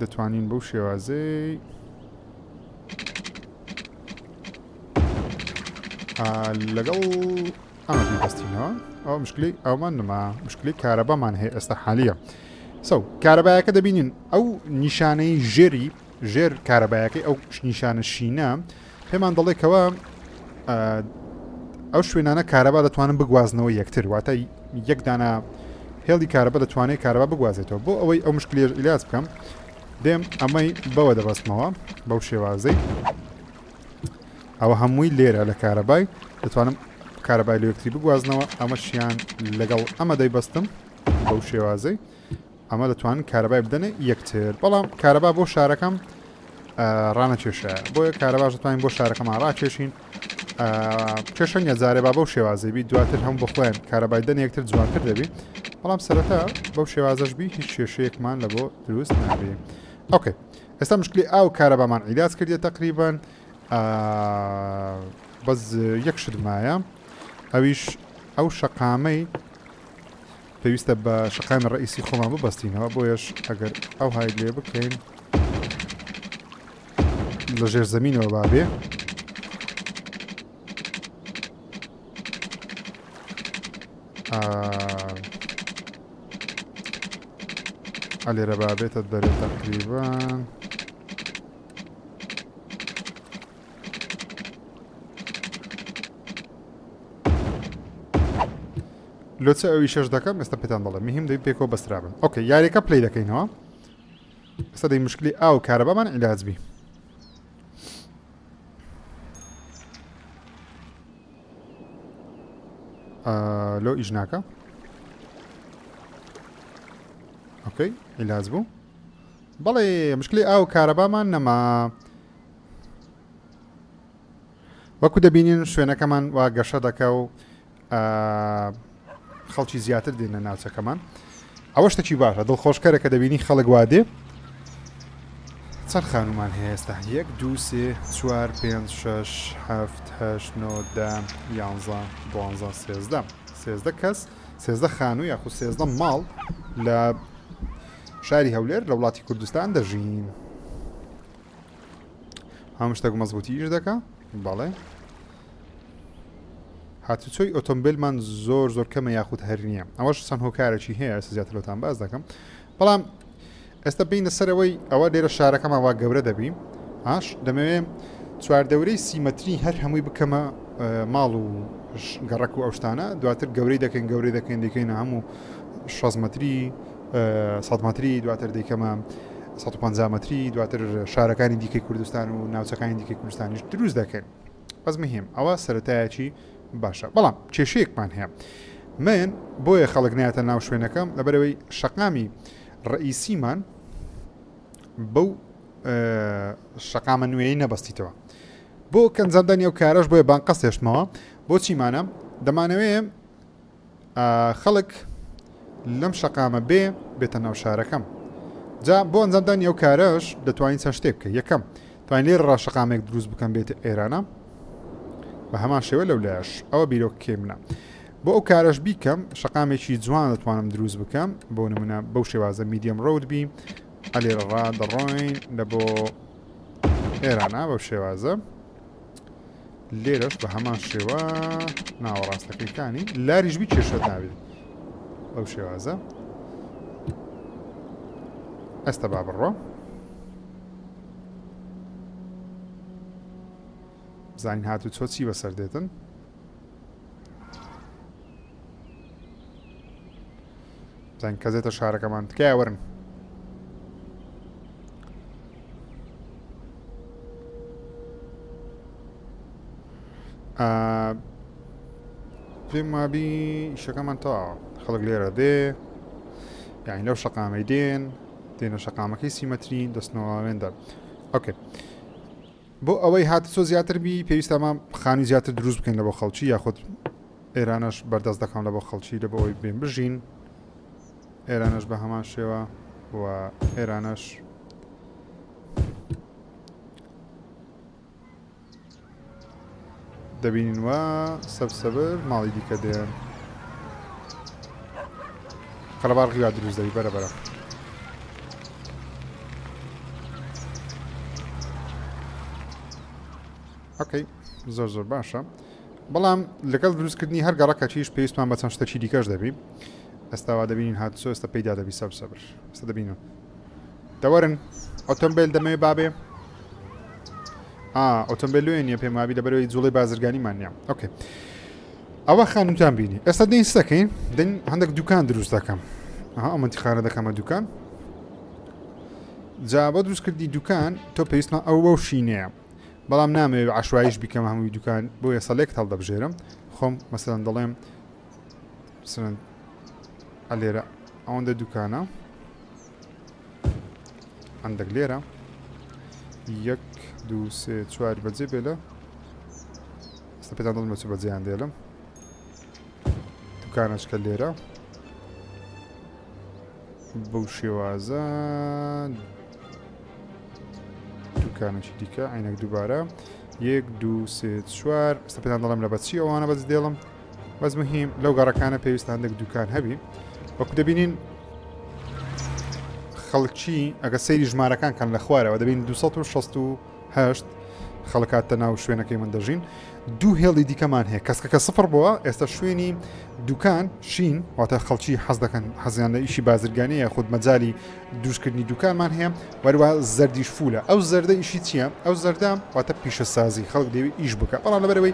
دەتوانین بەو شێوازەی لەگەڵ ئەمە بیبەستینەوە ئەو مشکلی ئەومان نما مشکلی کارەبامان هەیە ئێستا حالیە so کارەبایەکە دەبینین ئەو نیشانەی ژێری ژێر کارەبایەکەی ئەو نیشانە شینە پێمان دەڵێکەوە ئەو شوێنانە کارەبا دەتوانن بگوازنەوە یەکتر واتە یەک دانە هێڵی کارەبا دەتوانێت کارەبا بگوازێتەوە بۆ ئەوەی ئەو مشکلێژ ئیلاج بکەم دێم ئەمەی بەوە دەبەستمەوە بەو شێوازەی ئەوە هەمووی لێرە لە کارەبای دەتوانم کارەبای لە یەکتری بگوازنەوە ئەمەشیان لەگەڵ ئەمە دەیبەستم بەو شێوازەی ئەمە دەتوانن کارەبای بدەنە یەکتر بەڵام کارەبا بۆ شارەکەم ڕانەکێشە بۆیە کارەباش دەتوانین بۆ شارەکەمان ڕاکێشین کێشە نیە جارێ با بەو شێوازەی بی دواتر هەم بۆ خۆیان کارەبای دەن یەکتر جوانتر دەبی بەڵام سەرەتا بەو شێوازەش بی هیچ کێشەیەکمان لە بۆ دروست نابێ okay ئێستا مشکلی ئاو کارەبامان عیلاج کردیە تقریبا بەس یەک شت مایە ئەویش. ئەو شەقامەی پێویستە بە شەقامی ڕئیسی خۆمان ببەستینەوە بۆیەش ئەگەر ئەو های لێ بکەین لە ژێر زەمینەوە بابێ ئەلێرە بابێتە دەرێ تەقریبان لۆ چ ئەوی شەش دەکەم ئێستا پێتان دەڵێم مهم دەبی پێکەوە بەسترابن okay یاریەکە play دەکەینەوە ئێستا دەی مشکلی ئاو کارەبامان عیلاج بی لۆ ئیش ناکە okay عیلاج بوو بەڵێ مشکلی ئاو کارەبامان نەما وەکو دەبینین شوێنەکەمان وا گەشە دەکا و خەڵکی زیاتر دێنە ناوچەکەمان ئەوە شتێکی باشە دڵخۆشکەرە کە دەبینی خەڵک وا دێ چەند خانومان هەیە ئێستا یەک دوو سێ چوار پێنج شەش هەفت هەشت نۆ دە یانزە دوانزە سێزدە سێزدە کەس سێزدە خانوو یاخود سێزدە ماڵ لە شاری هەولێر لە وڵاتی کوردستان دەژین. هەموو شتێک مەزبوتی ئیش دەکا بەڵێ هاتوچۆی ئۆتۆمبیلمان زۆر زۆر کەمە یاخود هەر نییە ئەوەش چەند هۆکارێکی هەیە ئێستا زیاتر لەتان باس دەکەم بەڵام ئێستا بینە سەرەوەی ئەوە لێرە شارەکەمان وا گەورە دەبی ئاش دەمەوێ چواردەورەی سیمەتری هەر هەمووی بکەمە ماڵ و گەڕەک و ئەو شتانە دواتر گەورەی دەکەین گەورەی دەکەین دەکەین هەموو 6 مەتری 100 مەتری دواتر دەیکەمە 150 مەتری دواتر شارەکانی دیکەی کوردستان و ناوچەکانی دیکەی کوردستانیش دروست دەکەین بەس مهم ئەوە سەتایەکی باشە بەڵام کێشەیەکمان هەیە من بۆیە خەڵک نایەتە ناو شوێنەکەم لەبەرەوەی شەقامی ڕئیسیمان بەو شەقامە نوێی نەبەستیتەوە بۆ کەنجامدانی ئەو کارەش بۆیە بانقەست هێشتمەوە بۆ چیمانە دەمانەوێ خەڵک لەم شەقامە بێ بێتە ناو شارەکەم جا بۆ ئەنجامدانی ئەو کارەش دەتوانین چەند شتێک بکە یەکەم توانین لێرە ڕا شەقامێک دروست بکەم بێتە ئێرانە بە هەمان شێوە لەو لایش ئەوە بیرۆکەکەی منە بۆ ئەو کارەش بیکەم شەقامێکی جوان دەتوانم دروست بکەم بۆ نمونە بەو شێوازە medium road بی ئەلێرە ڕا دەڕۆین لە بۆ ئێرانە بەو شێوازە لێرەش بە هەمان شێوە ناوەڕاستەکەی کانی لاریش بی کێشەت نابێت بەو شێوازە ئەستا با بڕۆ بزانین هاتو چۆ چی بەسەر دێتن بزانین کەزێتە شارەکەمان تکایە وەرن پێم وابی ئیشەکەمان تەواوە خەڵک لێرە دێ یعنی لەو شەقامەی دێن دێنە شەقامەکەی سیمەتری دەستنەوەێندا okay بۆ ئەوەی هاتوچۆ زیاتر بی پێویستە ئەمە خانوی زیاتر دروست بکەین لە بۆ خەڵکی یاخود ئێرانەش بەردەست دەکەم لە بۆ خەڵکی لە بۆ ئەوەی بێن بژین ئێرانەش بە هەمان شێوە و ئێرانەش دەبینین وە سەب سەبر ماڵی دیکە دێن قەرەباڵغی وا دروست دەبی بەرە بەرە. okay زۆر زۆر باشە بەڵام لەگەڵ دروستکردنی هەر گەڕەکەچیش پێویستمان بە چەند شتێکی دیکەش دەبی ئێستاوا دەبینین هاتوچۆ ئێستا پەیدا دەبی سەب سەبر ئێستا دەبینن دەوەرن ئۆتۆمبیل دەمەوێ بابێ ئۆتۆمبیل لێ نییە پێم وابی لەبەرەوەی جوڵەی بازرگانیمان نییە okay ئەوە خانووتان بینی ئێستا دێین چ دەکەین دێن هەندێک دوکان دروست دەکەم ئەها ئەو منتیقانە دەکەمە دوکان جا بۆ دروستکردنی دوکان تۆ پێویستمان ئەو بەو شینەیە بەڵام نامەوێت عشوایش بیکەم هەمووی دوکان بۆیە select هەڵدەبژێرم خۆم مەسەلەن دەڵێم مثلەن ئەلێرە ئەوەندە دوکانە هەندێک لێرە یەک دوو سێ چوار بەجێ بێلە ئێستا پێتان دەڵێم بە چ بەجێیان دێلم دوکانەشکە لێرە بەو شێوازە دوکانێکی دیکە عینەک دووبارە یەک دوو سێ چوار ئێستا پێتان دەڵێم لە بەچی ئەوانە بەج دێڵم. بەس مهم لەو گەڕەکانە پێویستە هەندێک دوکان هەبی وەکو دەبینین خەڵکی ئەگە سەیری ژمارەکان کەن لە خوارەوە دەبین 268 خەڵکاتە ناو شوێنەکەی من دەژین دوو هێڵی دیکەمان هەیە کەسکەکە سفر بووە ئێستا شوێنی دوکان شین واتە خەڵکی حەز دەکەن حەزیان لە ئیشی بازرگانی یاخود مەجای دروستکردنی دوکانمان هەیە وەروە زەردیش فولە ئەو زەردە ئیشی چییە ئەو زەردە واتە پیشەسازی خەڵک دەوێت ئیش بکە بەڵام لەبەرەوەی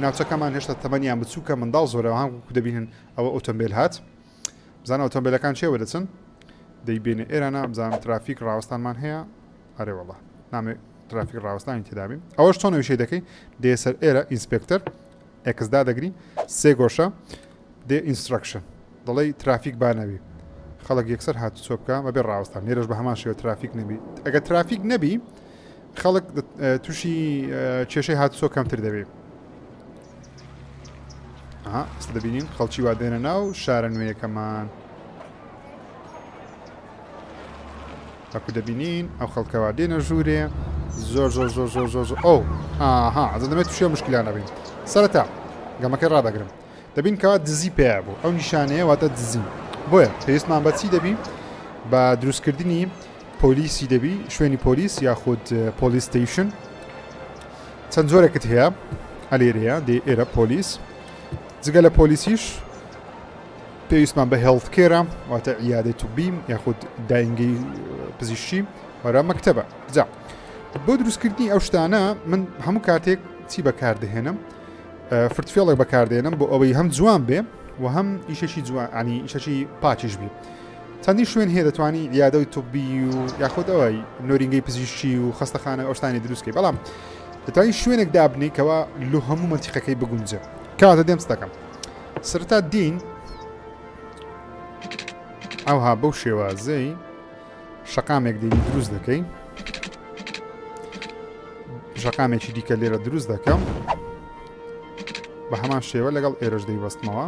ناوچەکەمان هێشتا تەمەنیان بچووکە منداڵ زۆرەوە هەم دەبینن ئەوە ئۆتۆمبیل هات بزانە ئۆتۆمبیلەکان چێوە دەچن دەیبێنە ئێرانە بزانم ترافیک ڕاوەستانمان هەیە ئەرێ وەڵا نامێ ترافیک ڕاوەستانی تێدابین ئەوەش چۆن ئەویشەی دەکەی دێ سەر ئێرە inspector X دادەگری سێ گۆشە دێ instruction دەڵێی ترافیک با نەبی خەڵک یەکسەر هاتوچۆ بکە بەبێ ڕاوەستان لێرەش بە هەمان شێوە ترافیک نەبی ئەگە ترافیک نەبی خەڵک تووشی کێشەی هاتوچۆ کەمتر دەبێ ئێستا دەبینین خەڵکی وا دێنە ناو شارە نوێیەکەمان وەکو دەبینین ئەو خەڵکەوە دێنە ژوورێ زۆر زۆر زۆر زۆر زۆر زۆر ئەو ئاها ئەزە دەمێت تووشێ مشکلانە بین سەرەتا گەمەکەی ڕادەگرم دەبین کەوا دزی پێیا بوو ئەو نیشانەیە واتە دزی بۆیە پێویستمان بە چی دەبی بە دروستکردنی پۆلیسی دەبی شوێنی پۆلیس یاخود police station چەند جۆرێکت هەیە ئەلێرەیە دێ ئێرە پۆلیس جگە لە پۆلیسیش پێویستمان بە health care ە واتە عیادەی طبی یاخود داینگەی پزیشکی وەرە مەکتەبە جا بۆ دروستکردنی ئەو شتانە من هەموو کاتێک چی بەکاردەهێنم فرتفێڵێک بەکاردێنم بۆ ئەوەی هەم جوان بێ و هەم ئیشەکی جوان ینی ئیشەکی پاکیش بی چەندین شوێن هەیە دەتوانی عیادەی طبی و یاخود ئەوەی نۆرینگەی پزیشکی و خەستەخانە ئەوشتانی دروستکەی بەڵام دەتوانین شوێنێک دابنی کەوا لۆ هەموو مەنتیقەکەی بگونجێ کاتە دێم دەکەم سەرەتا دین ئەوها بەو شێوازەی شەقامێک دێنی دروست دەکەی شەقامێکی دیکە لێرە دروست دەکەم بە هەمان شێوە لەگەڵ ئێرەش دەیبەستمەوە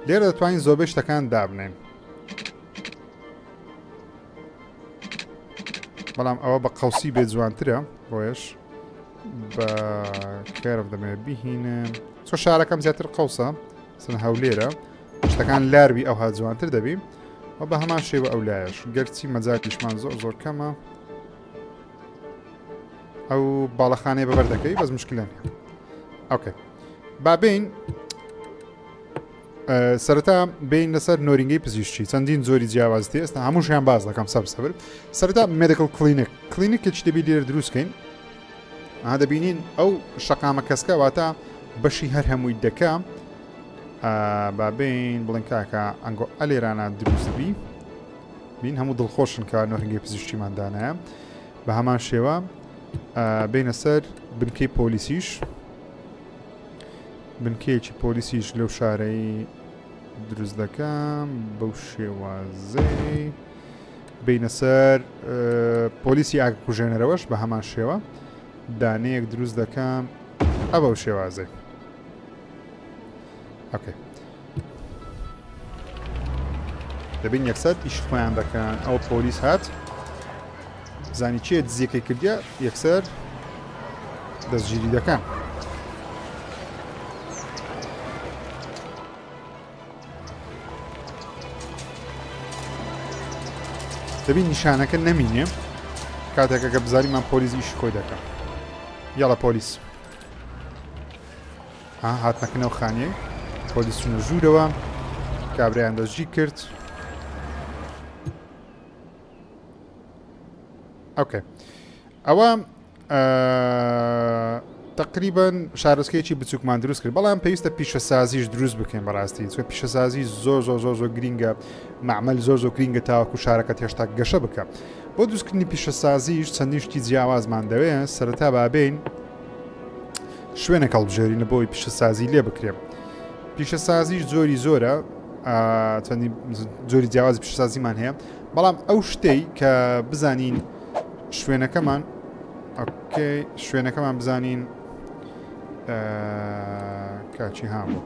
لێرە دەتوانین زۆربەی شتەکان دابنێن بەڵام ئەوە بە قەوسی بێ جوانترە بۆیش بە curve دەمەوێت بیهینم چۆ شارەکەم زیاتر قەوسە سن هەولێرە شتەکان لاربی ئەوها جوانتر دەبی و بە هەمان شێوە ئەو لایەش گەرچی مەجالیشمان زۆر زۆر کەمە ئەو باڵەخانەیە بەبەر دەکەی بەس مشکلە نیە okay با بین سەرەتا بین لەسەر نۆرینگەی پزیشکی چەندین جۆری جیاواز تێ ئێستا هەمووشیان باز دەکەم سەب سەبر سەرەتا medical clinic کلینیکێکی دەبی لێرە دروستکەین ئا دەبینین ئەو شەقامە کەسکە واتە بەشی هەر هەمووی دەکە با بین بڵێن کاکە ئەنگۆ ئەلێرانە دروست بی بین هەموو دڵخۆشن کە نۆرینگەی پزیشکیمان دانایە بە هەمان شێوە بینە سەر بنکەی پۆلیسیش بنکەیەکی پۆلیسیش لەو شارەی دروست دەکەم بەو شێوازەی بینە سەر پۆلیسی ئاگرکوژێنەرەوەش بە هەمان شێوە دانەیەک دروست دەکەم ئە بەو شێوازەی okay دەبین یەکسەر ئیش خۆیان دەکەن ئەو پۆلیس هات زانی چێ دزیەکەی کردە یەکسەر دەستگیری دەکەن. دەبی نیشانەکە نەمینێ کاتێکە کە بزانیمان پۆلیس ئیشی خۆی دەکە یاڵە پۆلیس ها هاتنەکەنەوە خانیە پۆلیس چونە ژوورەوە کابرایان دەستگیر کرد okay ئەوە تقریبا شارۆچکەیەکی بچووکمان دروست کرد بەڵام پێویستە پیشەسازیش دروست بکەین بەڕاستی چونکە پیشەسازی زۆر زۆر زۆر زۆر گرینگە معمل زۆر زۆر گرینگە تاوەکو شارەکەت هێشتا گەشە بکە بۆ دروستکردنی پیشەسازیش چەندین شتی جیاوازمان دەوێت سەرەتا بابین شوێنێک هەڵبژێرینە بۆی پیشەسازی لێ بکرێ پیشەسازیش زۆری زۆرە چەندین جۆری جیاواز پیشەسازیمان هەیە بەڵام ئەو شتەی کە بزانین شوێنەکەمان okay شوێنەکەمان بزانین کاچی هابوو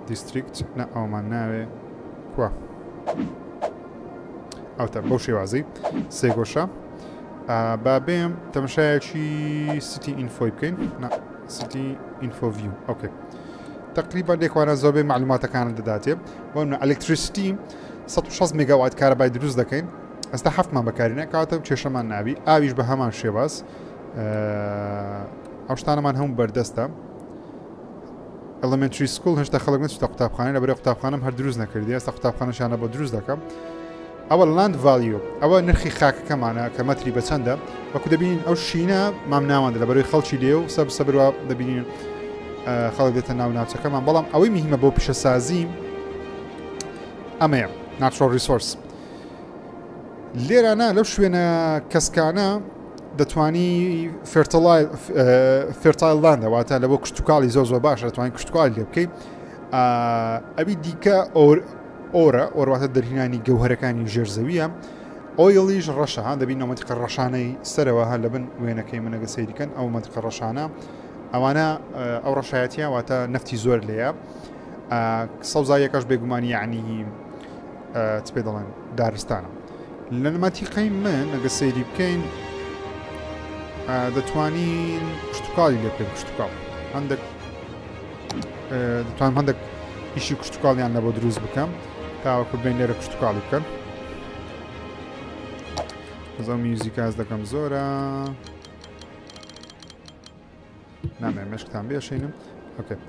district نە ئەومان ناوێ کوا ئەوتە بەو شێوازی سێگۆشە با بێم تەمەشایەکی city info ی بکەین. City info view okay تقریبا لێکوانە زۆربەی معلوماتەکانت دەداتێ بۆ electricity 160 مێگاوات کارەبای دروست دەکەین ئەستا هەفتمان بەکارینە کاتە و کێشەمان نابی ئاویش بە هەمان شێواز ئەو شتانەمان هەموو بەردەستە elementary school هێشتا خەڵک نەچتە قوتابخانە لە بەرەی قوتابخانەم هەر دروست نەکردی ئێستا قوتابخانەشانە بۆ دروست دەکەم ئەوە land value ئەوە نرخی خاکەکەمانە کە مەتری بە چەندە وەکو دەبینین ئەو شینە مام ناوەندە لە بەرەی خەڵکی لێ و سەب سەبروا دەبینین خەڵک دێتە ناو ناوچەکەمان بەڵام ئەوەی مهمە بۆ پیشەسازی ئەمەیە natural resource لێرانە لەو شوێنە کەسکانە دەتوانی fertile land ە واتە لە بۆ کشتتوکاڵی زۆر زۆر باش دەتوانین کشتتوکاڵی لێ بکەیت ئەوی دیکە ore ە ore واتە دەرهێنانی گەوهەرەکانی ژێر زەویە oil یش ڕەشە ها دەبین ئەو مەنتیقە ڕەشانەی سەرەوە هەر لە بن وێنەکەی منەگە سەیریکەن ئەو مەنتیقە ڕەشانە ئەوانە ئەو ڕەشایەتیە واتە نەفتی زۆر لێیە سەوزاییەکەش بێگومان یعنی چ پێ دەڵێن دارستانە لە مەنتیقەی من ئەگە سەیری بکەین دەتوانین کشتتوکاڵی لێ بکەین کشتتوکاڵ هەندێک دەتوانم هەندێک ئیشی کشتتوکاڵیان لە بۆ دروست بکەم تاوەکو بێن لێرە کشتتوکاڵی بکەن بەزە میوزیکاز دەکەم زۆرە نامێ مشکتان بێشێنم okay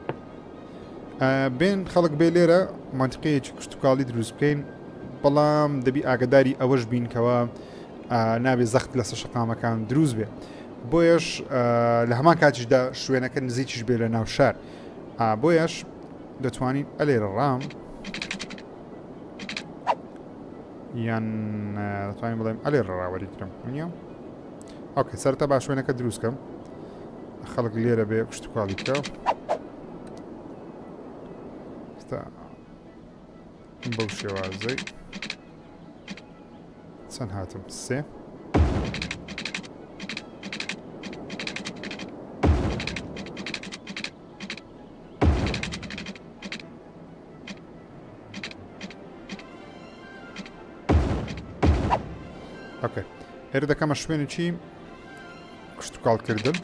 بێن خەڵک بێ لێرە منتیقەیەکی کشتتوکاڵی دروست بکەین بەڵام دەبی ئاگداری ئەوەش بین کەەوە نابێ زەخت لەسەر شەقامەکان دروست بێ بۆیەش لە هەمان کاتیشدا شوێنەکە نزیکیش بێ لە ناو شار بۆیەش دەتوانین ئەلێرە ڕام یان دەتوانین بڵێم ئەلێرە ڕاوەری کرم نییە okay سەرتا با شوێنەکە دروستکەم خەڵک لێرە بێ کشتتوکاڵی بکە بەو شێوازەی چەند هاتم سێ okay ئێرە دەکەمە شوێنێکی کشتتوکاڵکردن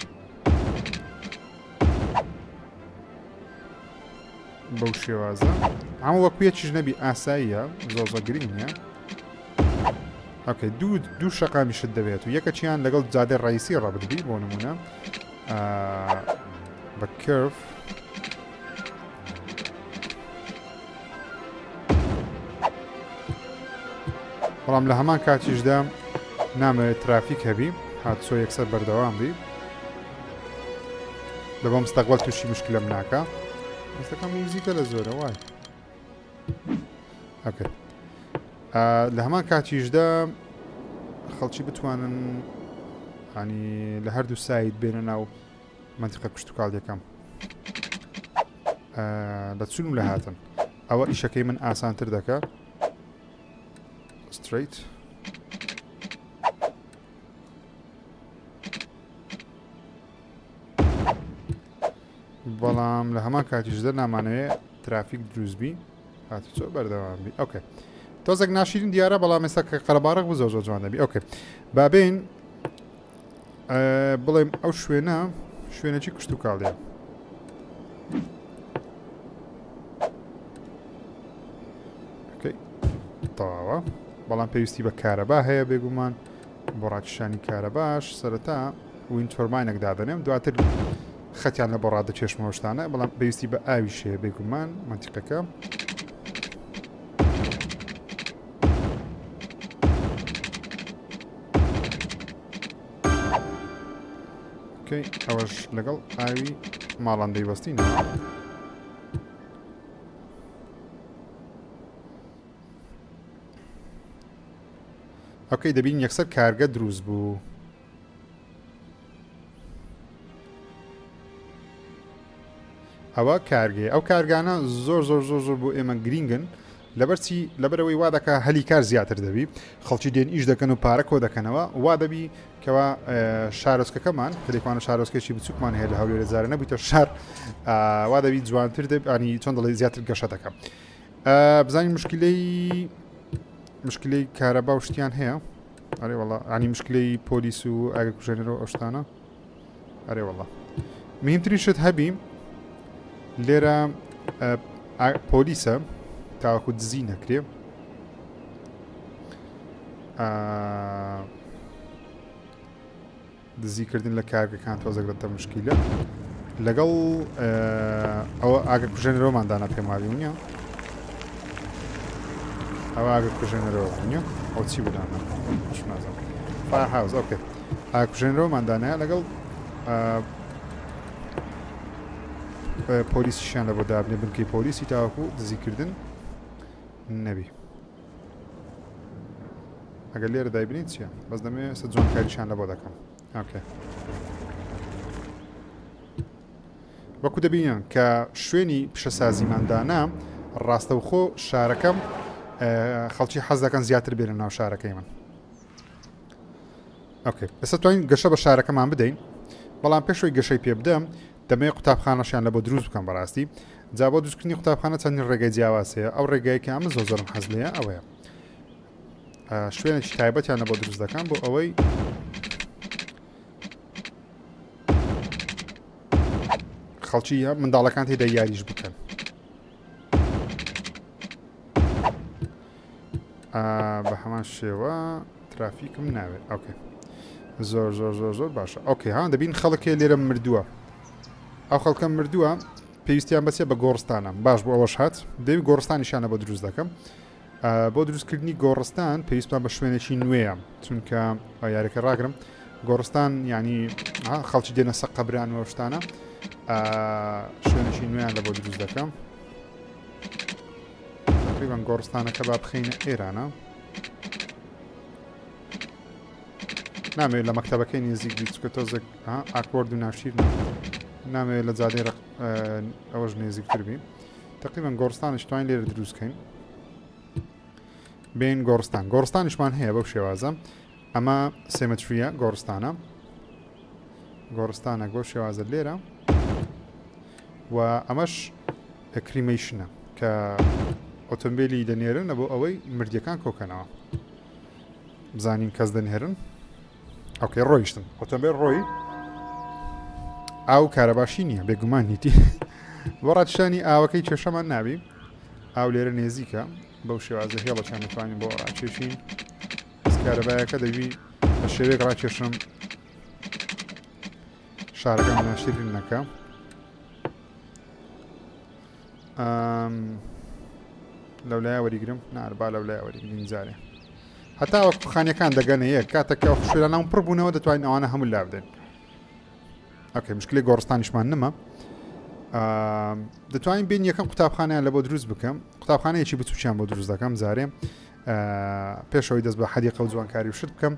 بەو شێوازە هەموو وەکو یەکیش نەبی ئاساییە زۆر زۆر گرنگ نییە okay دوو دوو شەقامیشت دەبێت و یەکەچیان لەگەڵ جادەی ڕئیسی ڕەبت بی بۆ نمونە بە curve بەڵام لە هەمان کاتیشدا نامەوێت ترافیک هەبی هاتچۆ یەکسەر بەردەوام بی لە بۆ مستەقبل تووشی مشکلەم ناکە مستەکە میوزیکە لە زۆرە وای okay لە هەمان کاتیشدا خەڵکی بتوانن ینی لە هەردوو side بێنە ناو منتیقە کشتتوکاڵیەکەم لە چون و لە هاتن ئەوە ئیشەکەی من ئاسانتر دەکە straight بەڵام لە هەمان کاتیشدا نامانەوێ ترافیک دروست بی هاتوچۆ بەردەوام بی okay تۆزێک ناشیرین دیارە بەڵام ئێستا کە قەرەباڕق بوو زۆر زۆر جوان دەبی okay بابین بڵێم ئەو شوێنە شوێنێکی کشت و کاڵیە تەواوە بەڵام پێویستی بە کارەبا هەیە بێگومان بۆ ڕاکیشانی کارەباش سەرەتا wind turbine ێک دادەنێم دواتر خەتیان لە بۆ ڕادەکێشمەوە شتانە بەڵام پێویستی بە ئاویش هەیە بێگومان مەنتیقەکە okay ئەوەش لەگەڵ ئاوی ماڵان دەیبەستینەوە okay دەبین یەکسەر کارگە دروست بوو ئەوە کارگەیە ئەو کارگانە زۆر زۆر زۆر زۆر بۆ ئێمە گرینگن لەبەرچی لەبەرەوەی وا دەکا هەلی کار زیاتر دەبی خەڵکی دێن ئیش دەکەن و پارە کۆ دەکەنەوە وا دەبی کەوا شارۆچکەکەمان کە لێکوانە شارۆچکێکی بچووکمان هەیە لە هەولێرە جارە نەبوویتە شار وا دەبی جوانتر دەبی ینی چۆن دەڵێ زیاتر گەشە دەکەم بزانین مشکلەی مشکلەی کارەبا و شتیان هەیە ئەرێ وەڵا ینی مشکلەی پۆلیس و ئاگرکوژێنەرەوە ئەو شتانە ئەرێ وەڵا. مهمترین شت هەبی لێرە پۆلیسە تاوەکو دزی نەکرێ دزیکردن لە کارگەکان تۆزێک دەتە مشکیلە لەگەڵ ئەوە ئاگە کوژێنەرەوەمان دانا پێم وابی نییە ئەوە ئاگە کوژێنەرەوە نییە ئەو چی بدانا نازانم fire house okay ئاگە کوژێنەرەوەمان دانایە لەگەڵ پۆلیسیشیان لە بۆ دابنێ بنکەی پۆلیسی تاوەکو دزیکردن نەبی ئەگەر لێرە دایبنین چییە بەس دەمەوێت ئێستا جوانکاریشان لە بۆ دەکەم okay وەکو دەبینن کە شوێنی پیشەسازیمان دانا ڕاستەوخۆ شارەکەم خەڵکی حەز دەکەن زیاتر بێنە ناو شارەکەی من okay ئێستا توانین گەشە بە شارەکەمان بدەین بەڵام پێشەوەی گەشەی پێ بدەم دەمەوێت قوتابخانەشیان لە بۆ دروست بکەم بەڕاستی جا بۆ دروستکردنی قوتابخانە چەندین ڕێگەی جیاواز هەیە ئەو ڕێگەیە کە ئەمە زۆر زۆرم حەز لێیە ئەوەیە شوێنێکی تایبەتیان لە بۆ دروست دەکەم بۆ ئەوەی خەڵکی منداڵەکان تێدا یاریش بکەن بە هەمان شێوە ترافیکم ناوێت okay زۆر زۆر زۆر زۆر باشە okay ها دەبین خەڵکێ لێرە مردووە ئەو خەڵکە مردووە پێویستیان بەچێ بە گۆڕستانە باش بۆ ئەوەش هات دەوی گۆڕستانیشانە بۆ دروست دەکەم بۆ دروستکردنی گۆڕستان پێویستمان بە شوێنێکی نوێیە چونکە یاریەکە ڕاگرم گۆڕستان ینی خەڵکی دێنە سە قەبران و شتانە شوێنێکی نوێیان لە بۆ دروست دەکەم تقریبا گۆڕستانەکە با بخەینە ئێرانە نامەوێت لە مەکتەبەکەی نزیک بیت چکە تۆزێک awkward و ناشیر نامەوێت لە جادەی ئەوەش نزیکتر بی تقریبا گۆڕستانش توانین لێرە دروستکەین بین گۆڕستان گۆڕستانیشمان هەیە بەو شێوازە ئەمە cemetery ە گۆڕستانە گۆڕستانە بەو شێوازە لێرە و ئەمەش cremation ە کە ئۆتۆمبیلی دەنێرن بۆ ئەوەی مردیەکان کۆکەنەوە بزانین کەس دەنێرن okay ڕۆیشتن ئۆتۆمبیل ڕۆی ئاو کارەباشی نییە بێگومان نیتی بۆ ڕاکشانی ئاوەکەی کێشەمان نابی ئاو لێرە نێزیکە بەو شێوازە هێڵەکان دەتوانین بۆ ڕاکێشین کارەبایەکە دەبی بە شێوەیەک ڕاکێشم شارەکە ناشرین نەکە لەولایە وەریگرم ناربا لەولایە وەریگرین جارێ هەتا وەک خانیەکان دەگەنە یەک کاتێک کە شوێنان پڕ بوونەوە دەتوانین ئەوانە هەموو لا بدەین okay مشکلی گۆڕستانیشمان نەما دەتوانین بین یەکەم قوتابخانیان لە بۆ دروست بکەم قوتابخانەیەکی بچووکیان بۆ دروست دەکەم جارێ پێشەوەی دەست بە حەدیقە و جوانکاری و شت بکەم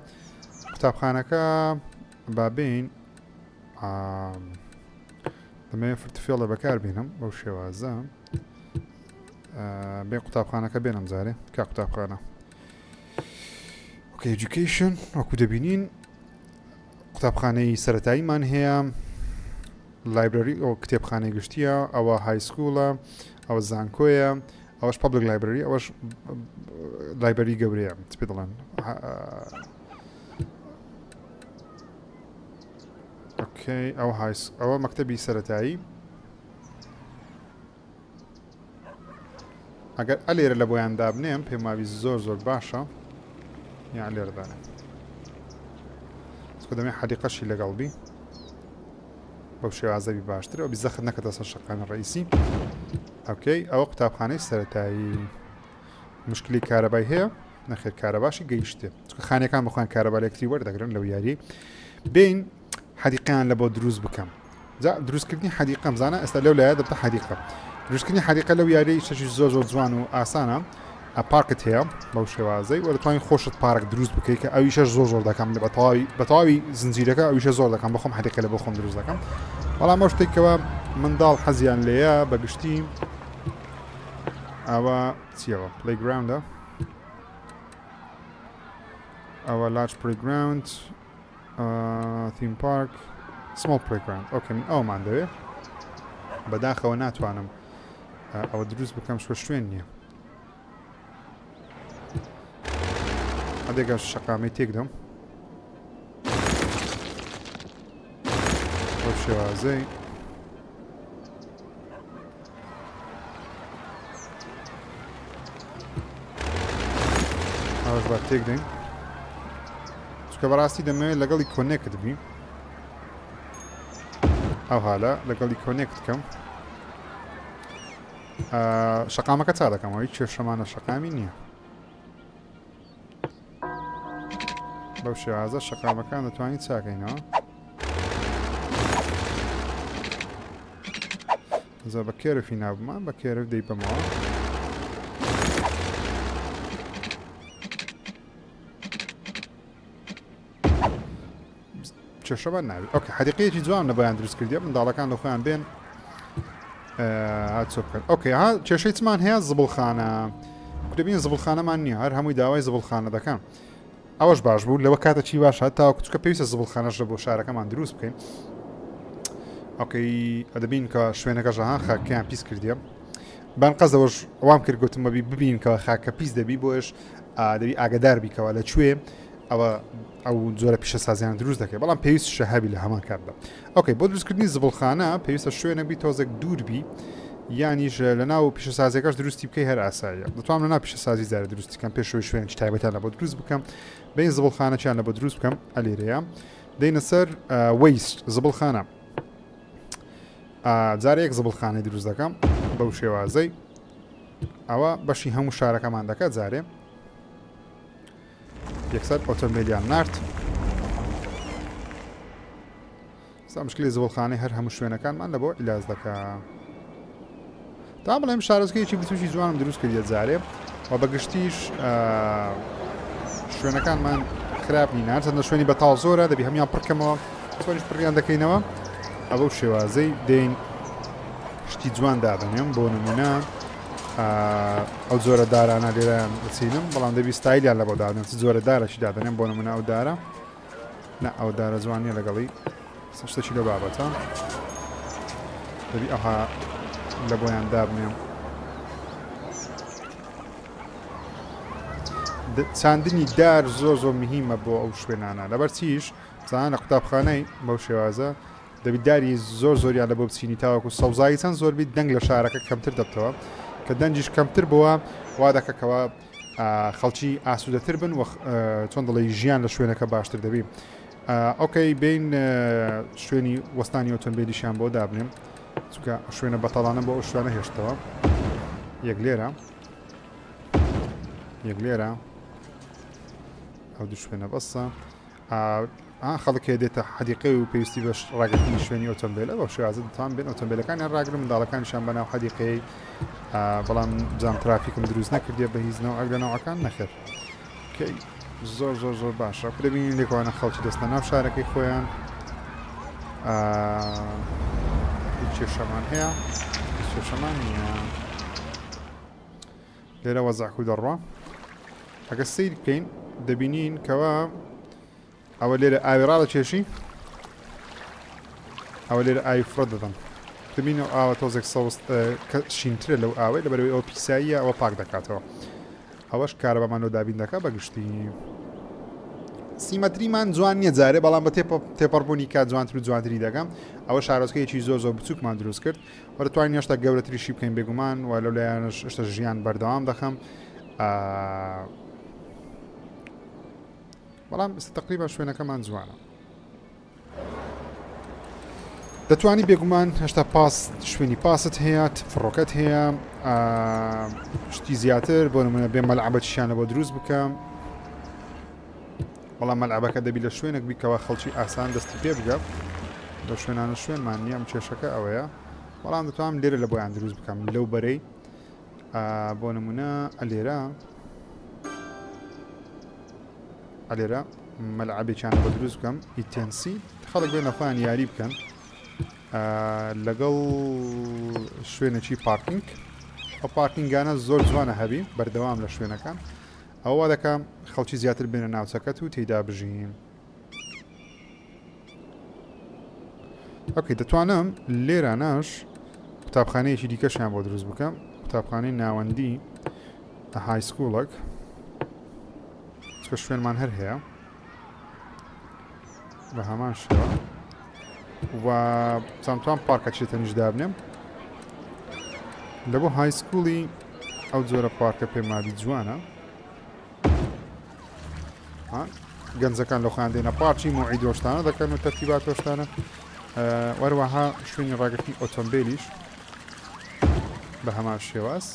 قوتابخانەکە بابین دەمەوێت فرتفێڵە بەکاربێنم بەو شێوازە بێ قوتابخانەکە بێنم جارێ کا قوتابخانە okay education وەکو دەبینین قوتابخانەی سەتاییمان هەیە library ئەو کتێبخانەی گشتیە ئەوە high school ە ئەوە زانکۆیە ئەوەش public library ئەوەش library گەورەیە چ پێ دەڵێن okay ئەو high ئەوە مەکتەبی سەتایی ئەگەر ئەلێرە لە بۆیان دابنێم پێم وابی زۆر زۆر باشە یان لێرە دانێم چکە دەمێ حەدیقەشی لەگەڵ بی بەو شێوازەبی باشتر ئەو بی زەخت نەکەتە سەر شەقامی ڕئیسی okay ئەوە قوتابخانەی سەتایی مشکلی کارەبای هەیە نەخێر کارەباشی گەیشتێ چونکە خانەکان بەخۆیان کارەبا لەکتری وەردەگرن لەو یاری بین حەدیقەیان لە بۆ دروست بکەم جا دروستکردنی حەدیقەم زانە ئێستا لەو لایە دەبتە حەدیقە دروستکردنی حەدیقە لەو یاریی شەشی زۆر زۆر جوان و ئاسانە پارکت هەیە بەو شێوازەی وە دەتوانین خۆشت پارک دروست بکەیت کە ئەویشە زۆر زۆر دەکەم لە بەتەواوی بەتەواوی زنجیرەکە ئەویشە زۆر دەکەم بەخۆم حەدیقە لە بۆ خۆم دروست دەکەم بەڵام ئەو شتێکەوە منداڵ حەزیان لێیە بەگشتی ئەوە چیەوە playground ە ئەوە large playground theme park small playground okay من ئەومان دەوێ بەداخەوە ناتوانم ئەوە دروست بکەم شوە شوێن نییە هەندێکە شەقامی تێکدەم ئەو شێوازەی. ئەوەش با تێک دەین چونکە بەڕاستی دەمەوێت لەگەڵی connect بی ئەو هالە لەگەڵی connect کەم شەقامەکە چا دەکەمەوە هیچ کێشەمانە شەقامی نییە بەو شێوازە شەقامەکان دەتوانین چاکەینەوە زۆر بە کێرفی نابمان بە کێرف دەیبەمەوە کێشەمان ناوی okay حەدیقەیەکی جوان لە بۆیان دروست کردیە منداڵەکان لە خۆیان بێن هاتچۆ بکەن okay ها کێشەی چمان هەیە زبڵخانە دەبین زبڵخانەمان نییە هەر هەمووی داوای زبڵخانە دەکەن ئەوەش باش بوو لەوە کاتە چی باشە تا کوچکە پێویستە زبڵخانەش لە بۆ شارەکەمان دروست بکەین okay ئەدەبین کە شوێنەکە ژەهان خاکیان پیس کردیە بان قەزەوەش وام کرد گوتم بەبی ببین کە خاکە پیس دەبی بۆش دەبی ئاگدار بیکەوە لە کوێ ئەوە ئەو جۆرە پیشەسازیان دروست دەکەی بەڵام پێویستشە هەبی لە هەمان کاتدا okay بۆ دروستکردنی زبڵخانە پێویستە شوێنێک بی تۆزێک دوور بی یانیش لە ناو پیشەسازیەکەش دروستی بکەی هەر ئاساییە دەتوانم لە ناو پیشەسازی جارێ دروستی کەم پێشەوەی شوێنێکی تایبەتیان لە بۆ دروست بکەم بین زبڵخانەچیان لە بۆ دروست بکەم ئەلێرەیە دەینە سەر waste زبڵخانە جارێک زبڵخانەی دروست دەکەم بەو شێوازەی ئەوە بەشی هەموو شارەکەمان دەکات جارێ یەکسەر ئۆتۆمبیلیان نارد سا مشکلی زبڵخانەی هەر هەموو شوێنەکانمان لە بۆ ئیلاز دەکا تا بڵێم شارۆچکەیەکی بچوکی جوانم دروست کردیە جارێ و بە گشتیش شوێنەکانمان خراپ نین هەرچەندە شوێنی بەتاڵ زۆرە دەبی هەمان پڕکەمەوە چۆنیش پڕیان دەکەینەوە ئەوە شێوازەی دێین شتی جوان دابنێم بۆ نمونە ئەو جۆرە دارانە لێرەیان بچینم بەڵام دەبی ستایلیان لە بۆ دادەن چ جۆرە دارەکی دادەنێم بۆ نمونە ئەو دارە نا ئەو دارە جوان نییە لەگەڵی شتێکی لەو بابەتە دەبی ئەوها لە بۆیان دابنێم چاندنی دار زۆر زۆر مهمە بۆ ئەو شوێنانە لەبەر چیش زانە قوتابخانەی بەو شێوازە دەبی داری زۆر زۆریان لە بۆ بچینی تاوەکو سەوزایی چەند زۆر بیت دەنگ لە شارەکە کەمتر دەبتەوە کە دەنگیش کەمتر بووە وا دەکە کەوا خەڵکی ئاسوودەتر بن و چۆن دەڵێی ژیان لە شوێنەکە باشتر دەبی okay بین شوێنی وەستانی ئۆتۆمبیلیشیان بۆ دابنێم چونکە شوێنە بەتاڵانە بۆ ئەو شوێنە هێشتەوە یەک لێرە یەک لێرە ئەو دوو شوێنە بەسە ئا خەڵک هەیە دێتە حەدیقەی و پێویستی بە ڕاگرتنی شوێنی ئۆتۆمبیلە بەو شێوازە دەتوان بێن ئۆتۆمبیلەکانیان ڕاگرن منداڵەکانیشان بەناو حەدیقەی بەڵام جام ترافیکم دروست نەکردیە بە هیچ نەوعێک لە نەوعەکان نەخێر کەی زۆر زۆر زۆر باشە دەبینین لێکوانە خەڵکی دەستە ناو شارەکەی خۆیان هیچ کێشەمان هەیە هیچ کێشەمان نییە لێرە وەزعکو دەڕوا ئەگە سیر بکەین دەبینین کەوا ئەوە لێرە ئاوی ڕادەکێشی ئەوە لێرە ئاوی فڕە دەدەن دەبینەوە ئاوە تۆزێک سەوز شینترە لەو ئاوەی لەبەرەوەی ئەوە پیساییە ئەوە پاک دەکاتەوە ئەوەش کارەبامان لۆ دابین دەکات بە گشتی symmetry مان جوان نییە جارێ بەڵام بە تێپەڕبوونی کات جوانتر و جوانتری دەکەم ئەوە شارۆچکەیەکی زۆر زۆر بچووکمان دروست کرد وە دەتوانین هێشتا گەورەتریشی بکەین بێگومان و لەو لایەنەش هێشتا ژیان بەردەوام دەخەم بەڵام ئێستا تقریبا شوێنەکەمان جوانە دەتوانی بێگومان هێشتا پاس شوێنی پاست هەیە فڕۆکەت هەیە شتی زیاتر بۆ نمونە بێ مەلعبەتیشیان لە بۆ دروست بکەم بەڵام مەلعەبەکە دەبی لە شوێنێک بی کەوا خەڵکی ئاسان دەستی پێ بگا لەو شوێنانە شوێنمان نییە ئەم کێشەکە ئەوەیە بەڵام دەتوانم لێرە لە بۆیان دروست بکەم لەو بەرەی بۆ نمونە ئەلێرە ئەلێرە مەلعەبێکیان بە دروست بکەم ئیتێنسی خەڵک بێنە خۆیان یاری بکەن لەگەڵ شوێنێکی پارکینگ ئەو پارکینگانە زۆر جوانە هەبی بەردەوام لە شوێنەکان ئەوە وا دەکا خەڵکی زیاتر بێنە ناوچەکەت و تێیدا بژین. okay دەتوانم لێرانەش قوتابخانەیەکی دیکەشیان بۆ دروست بکەم قوتابخانەی ناوەندی high school ەک چکە شوێنمان هەر هەیە بە هەمان شێوە و چامتوان پارکە چێتە نیش دابنێم لە بۆ high school ی ئەو جۆرە پارکە پێمابی جوانە. گەنجەکان لە خۆیان دێنە پارکی موعید وەشتانە دەکەن و تەرتیبات وەشتانە وەروەها شوێنی ڕاگرتنی ئۆتۆمبیلیش بە هەمان شێواز.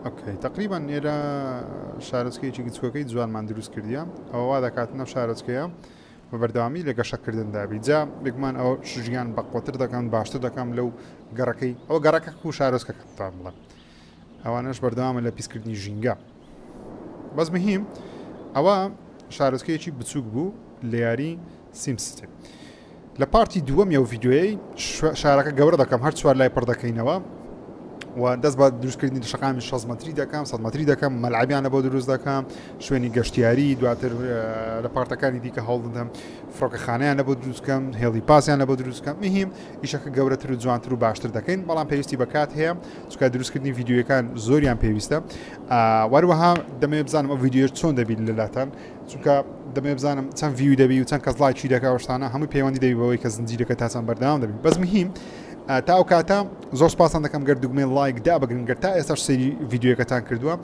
okay تقریبا ئێرە شارۆچکەیەکی گچکۆکەی جوانمان دروست کردیە ئەوە وا دەکات نەو شارۆچکەیە بە بەردەوامی لە گەشەکردندا بی جا بێگومان ئەوە ژیان بەقوەتر دەکەم باشتر دەکەم لەو گەڕەکەی ئەوە گەڕەکە و شارۆچکەکەتان بڵێم ئەوانەش بەردەوامە لە پیسکردنی ژینگە بەس مهم ئەوە شارۆچکەیەکی بچووک بوو لە یاری SimCity لە part ی دووەمی ئەو ڤیدیۆیەی شارەکە گەورە دەکەم هەر چوار لای پڕ دەکەینەوە و دەست بە دروستکردنی شەقامی 6 مەتری دەکەم 100 مەتری دەکەم مەلعبیانە بۆ دروست دەکەم شوێنی گەشتیاری دواتر لە part ەکانی دیکە هەوڵدەدەم فڕۆکەخانەیان لە بۆ دروستکەم هێڵی پاسیان لە بۆ دروستکەم مهم ئیشەکە گەورەتر و جوانتر و باشتر دەکەین بەڵام پێویستی بە کات هەیە چونکە دروستکردنی ڤیدیۆیەکان زۆریان پێویستە وەروەها دەمەوێت بزانم ئەو ڤیدیۆ چۆن دەبیت لەلاتان چونکە دەمەوێت بزانم چەند view دەبی و چەند کەس لایکی دەکا و شتانە هەمووی پەیوەندی دەبی بەوەی کە زنجیرەکە تا چەند بەردەوام دەبی بەس مهم تا ئەو کاتە زۆر سپاستان دەکەم گەر دوگمەی لایک دابگرن گەر تا ئێستاش سەیری ڤیدیۆیەکەتان کردووە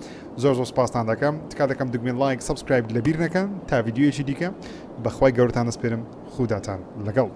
زۆر زۆر سپاستان دەکەم تکا دەکەم دوگمەی like subscribe لەبیر نەکەن تا ڤیدیۆیەکی دیکە بەخوای گەورەتان دەسپێرم خوداتان لەگەڵ.